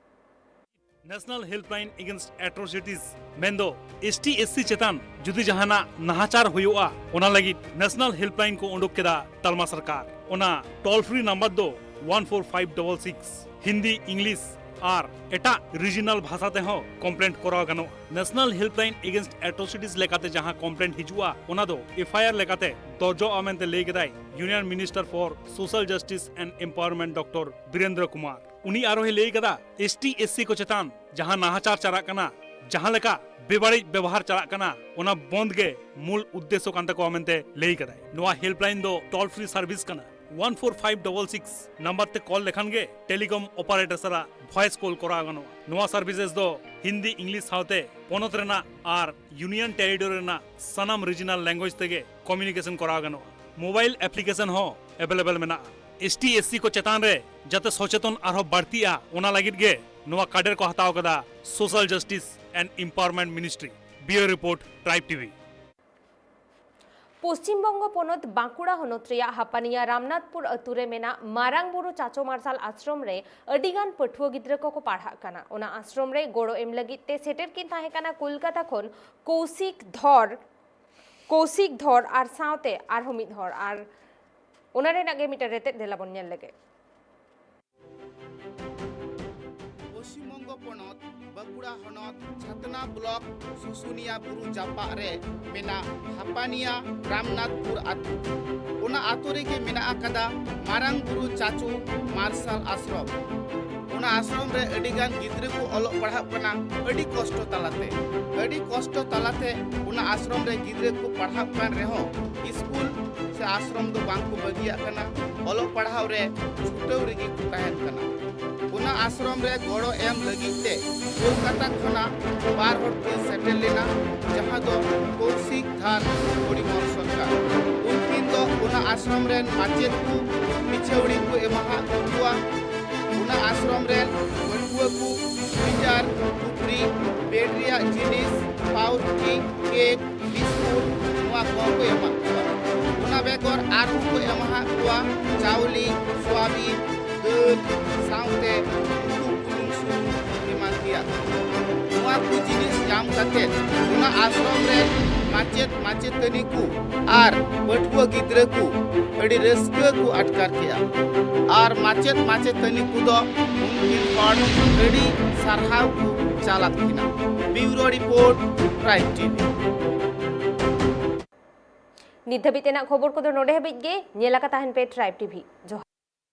National Helpline Against Atrocities ᱢᱮᱱᱫᱚ ᱮᱥ ᱴᱤ ᱮᱥ ᱥᱤ ᱪᱮᱛᱟᱱ ᱡᱩᱫᱤ ᱡᱟᱦᱟᱱᱟᱜ ᱱᱟᱦᱟᱪᱟᱨ ᱦᱩᱭᱩᱜᱼᱟ, ᱚᱱᱟ ᱞᱟᱹᱜᱤᱫ National Helpline ᱠᱚ ᱩᱰᱩᱠ ᱠᱮᱫᱟ ᱛᱟᱞᱢᱟ ᱥᱚᱨᱠᱟᱨ᱾ ᱚᱱᱟ toll free number ᱫᱚ one four five double six᱾ Hindi, English ᱟᱨ ᱮᱴᱟᱜ regional ᱵᱷᱟᱥᱟ ᱛᱮᱦᱚᱸ complaint ᱠᱚᱨᱟᱣ ᱜᱟᱱᱚᱜᱼᱟ᱾ National Helpline Against Atrocities ᱞᱮᱠᱟᱛᱮ ᱡᱟᱦᱟᱸ complaint ᱦᱤᱡᱩᱜᱼᱟ, ᱚᱱᱟ ᱫᱚ F I R ᱞᱮᱠᱟᱛᱮ ᱫᱚᱨᱡᱚᱜᱼᱟ ᱢᱮᱱᱛᱮ ᱞᱟᱹᱭ ᱠᱮᱫᱟᱭ Union Minister for Social Justice and Empowerment doctor Birendra Kumar. ᱩᱱᱤ ᱟᱨᱦᱚᱸᱭ ᱞᱟᱹᱭ ᱠᱟᱫᱟ, ᱮᱥ ᱴᱤ ᱮᱥ ᱥᱤ ᱠᱚ ᱪᱮᱛᱟᱱ ᱡᱟᱦᱟᱸ ᱱᱟᱦᱟᱪᱟᱨ ᱪᱟᱞᱟᱜ ᱠᱟᱱᱟ, ᱡᱟᱦᱟᱸ ᱞᱮᱠᱟ ᱵᱮᱵᱟᱹᱲᱤᱡ ᱵᱮᱵᱚᱦᱟᱨ ᱪᱟᱞᱟᱜ ᱠᱟᱱᱟ, ᱚᱱᱟ ᱵᱚᱱᱫ ᱜᱮ ᱢᱩᱞ ᱩᱫᱽᱫᱮᱥᱥᱚ ᱠᱟᱱ ᱛᱟᱠᱚᱣᱟ ᱢᱮᱱᱛᱮ ᱞᱟᱹᱭ ᱠᱟᱫᱟᱭ᱾ ᱱᱚᱣᱟ helpline ᱫᱚ toll free service ᱠᱟᱱᱟ᱾ One four five double six number ᱛᱮ call ᱞᱮᱠᱷᱟᱱ ᱜᱮ telecom operator ᱥᱟᱞᱟᱜ voice call ᱠᱚᱨᱟᱣ ᱜᱟᱱᱚᱜᱼᱟ᱾ ᱱᱚᱣᱟ services ᱫᱚ ᱦᱤᱱᱫᱤ, ᱤᱝᱞᱤᱥ ᱥᱟᱶᱛᱮ ᱯᱚᱱᱚᱛ ᱨᱮᱱᱟᱜ ᱟᱨ Union Territory ᱨᱮᱱᱟᱜ ᱥᱟᱱᱟᱢ regional language ᱛᱮᱜᱮ communication ᱠᱚᱨᱟᱣ ᱜᱟᱱᱚᱜᱼᱟ᱾ Mobile application ᱦᱚᱸ available ᱢᱮᱱᱟᱜᱼᱟ᱾ ᱮᱥ ᱴᱤ ᱮᱥ ᱥᱤ ᱠᱚ ᱪᱮᱛᱟᱱ ᱨᱮ ᱡᱟᱛᱮ ᱥᱚᱪᱮᱛᱚᱱ ᱟᱨᱦᱚᱸ ᱵᱟᱹᱲᱛᱤᱜᱼᱟ, ᱚᱱᱟ ᱞᱟᱹᱜᱤᱫ ᱜᱮ ᱱᱚᱣᱟ ᱠᱟᱰᱮᱨ ᱠᱚ ᱦᱟᱛᱟᱣ ᱠᱟᱫᱟ Social Justice and Empowerment Ministry᱾ Bureau report, Tribe TV. Paschim Banga ᱯᱚᱱᱚᱛ ᱵᱟᱸᱠᱩᱲᱟ ᱦᱚᱱᱚᱛ ᱨᱮᱭᱟᱜ ᱦᱟᱯᱟᱱᱤᱭᱟ ᱨᱟᱢᱱᱟᱛᱷᱯᱩᱨ ᱟᱹᱛᱩ ᱨᱮ ᱢᱮᱱᱟᱜ ᱢᱟᱨᱟᱝ ᱵᱩᱨᱩ ᱪᱟᱪᱳ ᱢᱟᱨᱥᱟᱞ ᱟᱥᱨᱚᱢ ᱨᱮ ᱟᱹᱰᱤ ᱜᱟᱱ ᱯᱟᱹᱴᱷᱩᱣᱟᱹ ᱜᱤᱫᱽᱨᱟᱹ ᱠᱚᱠᱚ ᱯᱟᱲᱦᱟᱜ ᱠᱟᱱᱟ᱾ ᱚᱱᱟ ᱟᱥᱨᱚᱢ ᱨᱮ ᱜᱚᱲᱚ ᱮᱢ ᱞᱟᱹᱜᱤᱫ ᱛᱮ ᱥᱮᱴᱮᱨ ᱠᱤᱱ ᱛᱟᱦᱮᱸ ᱠᱟᱱᱟ ᱠᱳᱞᱠᱟᱛᱟ ᱠᱷᱚᱱ ᱠᱳᱥᱤᱠ ᱫᱷᱚᱨ, ᱠᱳᱥᱤᱠ ᱫᱷᱚᱨ ᱟᱨ ᱥᱟᱶᱛᱮ ᱟᱨᱦᱚᱸ ᱢᱤᱫ ᱦᱚᱲ᱾ ᱟᱨ ᱚᱱᱟ ᱨᱮᱱᱟᱜ ᱜᱮ ᱢᱤᱫᱴᱮᱱ ᱨᱮᱛᱮᱫ ᱫᱮᱞᱟ ᱵᱚᱱ ᱧᱮᱞ ᱞᱮᱜᱮ᱾ ᱯᱚᱥᱪᱤᱢ ᱵᱚᱝᱜᱚ ᱯᱚᱱᱚᱛ ᱵᱟᱸᱠᱩᱲᱟ ᱦᱚᱱᱚᱛ ᱪᱷᱟᱛᱱᱟ ᱵᱞᱚᱠ ᱥᱩᱥᱩᱱᱤᱭᱟ ᱵᱩᱨᱩ ᱡᱟᱯᱟᱜ ᱨᱮ ᱢᱮᱱᱟᱜ ᱦᱟᱯᱟᱱᱤᱭᱟ ᱨᱟᱢᱱᱟᱛᱷᱯᱩᱨ ᱟᱹᱛᱩ᱾ ᱚᱱᱟ ᱟᱹᱛᱩ ᱨᱮᱜᱮ ᱢᱮᱱᱟᱜ ᱟᱠᱟᱫᱟ ᱢᱟᱨᱟᱝ ᱵᱩᱨᱩ ᱪᱟᱪᱳ ᱢᱟᱨᱥᱟᱞ ᱟᱥᱨᱚᱢ᱾ ᱚᱱᱟ ᱟᱥᱨᱚᱢ ᱨᱮ ᱟᱹᱰᱤ ᱜᱟᱱ ᱜᱤᱫᱽᱨᱟᱹ ᱠᱚ ᱚᱞᱚᱜ ᱯᱟᱲᱦᱟᱜ ᱠᱟᱱᱟ ᱟᱹᱰᱤ ᱠᱚᱥᱴᱚ ᱛᱟᱞᱟᱛᱮ᱾ ᱟᱹᱰᱤ ᱠᱚᱥᱴᱚ ᱛᱟᱞᱟᱛᱮ ᱚᱱᱟ ᱟᱥᱨᱚᱢ ᱨᱮ ᱜᱤᱫᱽᱨᱟᱹ ᱠᱚ ᱯᱟᱲᱦᱟᱜ ᱠᱟᱱ ᱨᱮᱦᱚᱸ ᱥᱠᱩᱞ ᱥᱮ ᱟᱥᱨᱚᱢ ᱫᱚ ᱵᱟᱝ ᱠᱚ ᱵᱟᱹᱜᱤᱭᱟᱜ ᱠᱟᱱᱟ᱾ ᱚᱞᱚᱜ ᱯᱟᱲᱦᱟᱣ ᱨᱮ ᱪᱷᱩᱴᱟᱹᱣ ᱨᱮᱜᱮ ᱠᱚ ᱛᱟᱦᱮᱱ ᱠᱟᱱᱟ᱾ ᱚᱱᱟ ᱟᱥᱨᱚᱢ ᱨᱮ ᱜᱚᱲᱚ ᱮᱢ ᱞᱟᱹᱜᱤᱫ ᱛᱮ ᱠᱳᱞᱠᱟᱛᱟ ᱠᱷᱚᱱᱟᱜ ᱵᱟᱨ ᱦᱚᱲ ᱠᱤᱱ ᱥᱮᱴᱮᱨ ᱞᱮᱱᱟ, ᱡᱟᱦᱟᱸ ᱫᱚ ᱠᱳᱥᱤᱠ ᱫᱷᱟᱨ ᱯᱚᱨᱤᱢᱚᱞ ᱥᱚᱨᱠᱟᱨ᱾ ᱩᱱᱠᱤᱱ ᱫᱚ ᱚᱱᱟ ᱟᱥᱨᱚᱢ ᱨᱮᱱ ᱢᱟᱪᱮᱫ ᱠᱚ ᱯᱤᱪᱷᱟᱹᱣᱲᱤ ᱠᱚ ᱮᱢᱟᱦᱟᱫ ᱠᱚᱣᱟ᱾ ᱚᱱᱟ ᱟᱥᱨᱚᱢ ᱨᱮᱱ ᱯᱟᱹᱴᱷᱩᱣᱟᱹ ᱠᱚ ᱥᱩᱭᱮᱴᱟᱨ, ᱴᱩᱯᱨᱤ, ᱵᱮᱰ ᱨᱮᱭᱟᱜ ᱡᱤᱱᱤᱥ, ᱯᱟᱣᱨᱩᱴᱤ, ᱠᱮᱠ, ᱵᱤᱥᱠᱩᱴ, ᱱᱚᱣᱟ ᱠᱚᱦᱚᱸ ᱠᱚ ᱮᱢᱟᱫ ᱠᱚᱣᱟ᱾ ᱚᱱᱟ ᱵᱮᱜᱚᱨ ᱟᱨᱦᱚᱸ ᱠᱚ ᱮᱢᱟᱦᱟᱫ ᱠᱚᱣᱟ ᱪᱟᱣᱞᱮ, ᱥᱚᱣᱟᱵᱤᱱ, ᱫᱟᱹᱞ, ᱥᱟᱶᱛᱮ ᱩᱛᱩ, ᱵᱩᱞᱩᱝ, ᱥᱩᱱᱩᱢ ᱮᱢᱟᱱ ᱛᱮᱭᱟᱜ᱾ ᱱᱚᱣᱟ ᱠᱚ ᱡᱤᱱᱤᱥ ᱧᱟᱢ ᱠᱟᱛᱮ ᱚᱱᱟ ᱟᱥᱨᱚᱢ ᱨᱮ ᱢᱟᱪᱮᱫ ᱢᱟᱪᱮᱛᱟᱹᱱᱤ ᱠᱚ ᱟᱨ ᱯᱟᱹᱴᱷᱩᱣᱟᱹ ᱜᱤᱫᱽᱨᱟᱹ ᱠᱚ ᱟᱹᱰᱤ ᱨᱟᱹᱥᱠᱟᱹ ᱠᱚ ᱟᱴᱠᱟᱨ ᱠᱮᱜᱼᱟ᱾ ᱟᱨ ᱢᱟᱪᱮᱫ ᱢᱟᱪᱮᱛᱟᱹᱱᱤ ᱠᱚᱫᱚ ᱩᱱᱠᱤᱱ ᱦᱚᱲ ᱟᱹᱰᱤ ᱥᱟᱨᱦᱟᱣ ᱠᱚ ᱪᱟᱞᱟᱫ ᱠᱤᱱᱟ᱾ ᱵᱤᱭᱩᱨᱳ ᱨᱤᱯᱳᱨᱴ, ᱴᱨᱟᱭᱤᱵᱽ ᱴᱤᱵᱷᱤ᱾ ᱱᱤᱛ ᱫᱷᱟᱹᱵᱤᱡ ᱛᱮᱱᱟᱜ ᱠᱷᱚᱵᱚᱨ ᱠᱚᱫᱚ ᱱᱚᱰᱮ ᱦᱟᱹᱵᱤᱡ ᱜᱮ᱾ ᱧᱮᱞ ᱟᱠᱟ ᱛᱟᱦᱮᱱ ᱯᱮ ᱴᱨᱟᱭᱤᱵᱽ ᱴᱤᱵᱷᱤ᱾ ᱡᱚᱦᱟᱨ᱾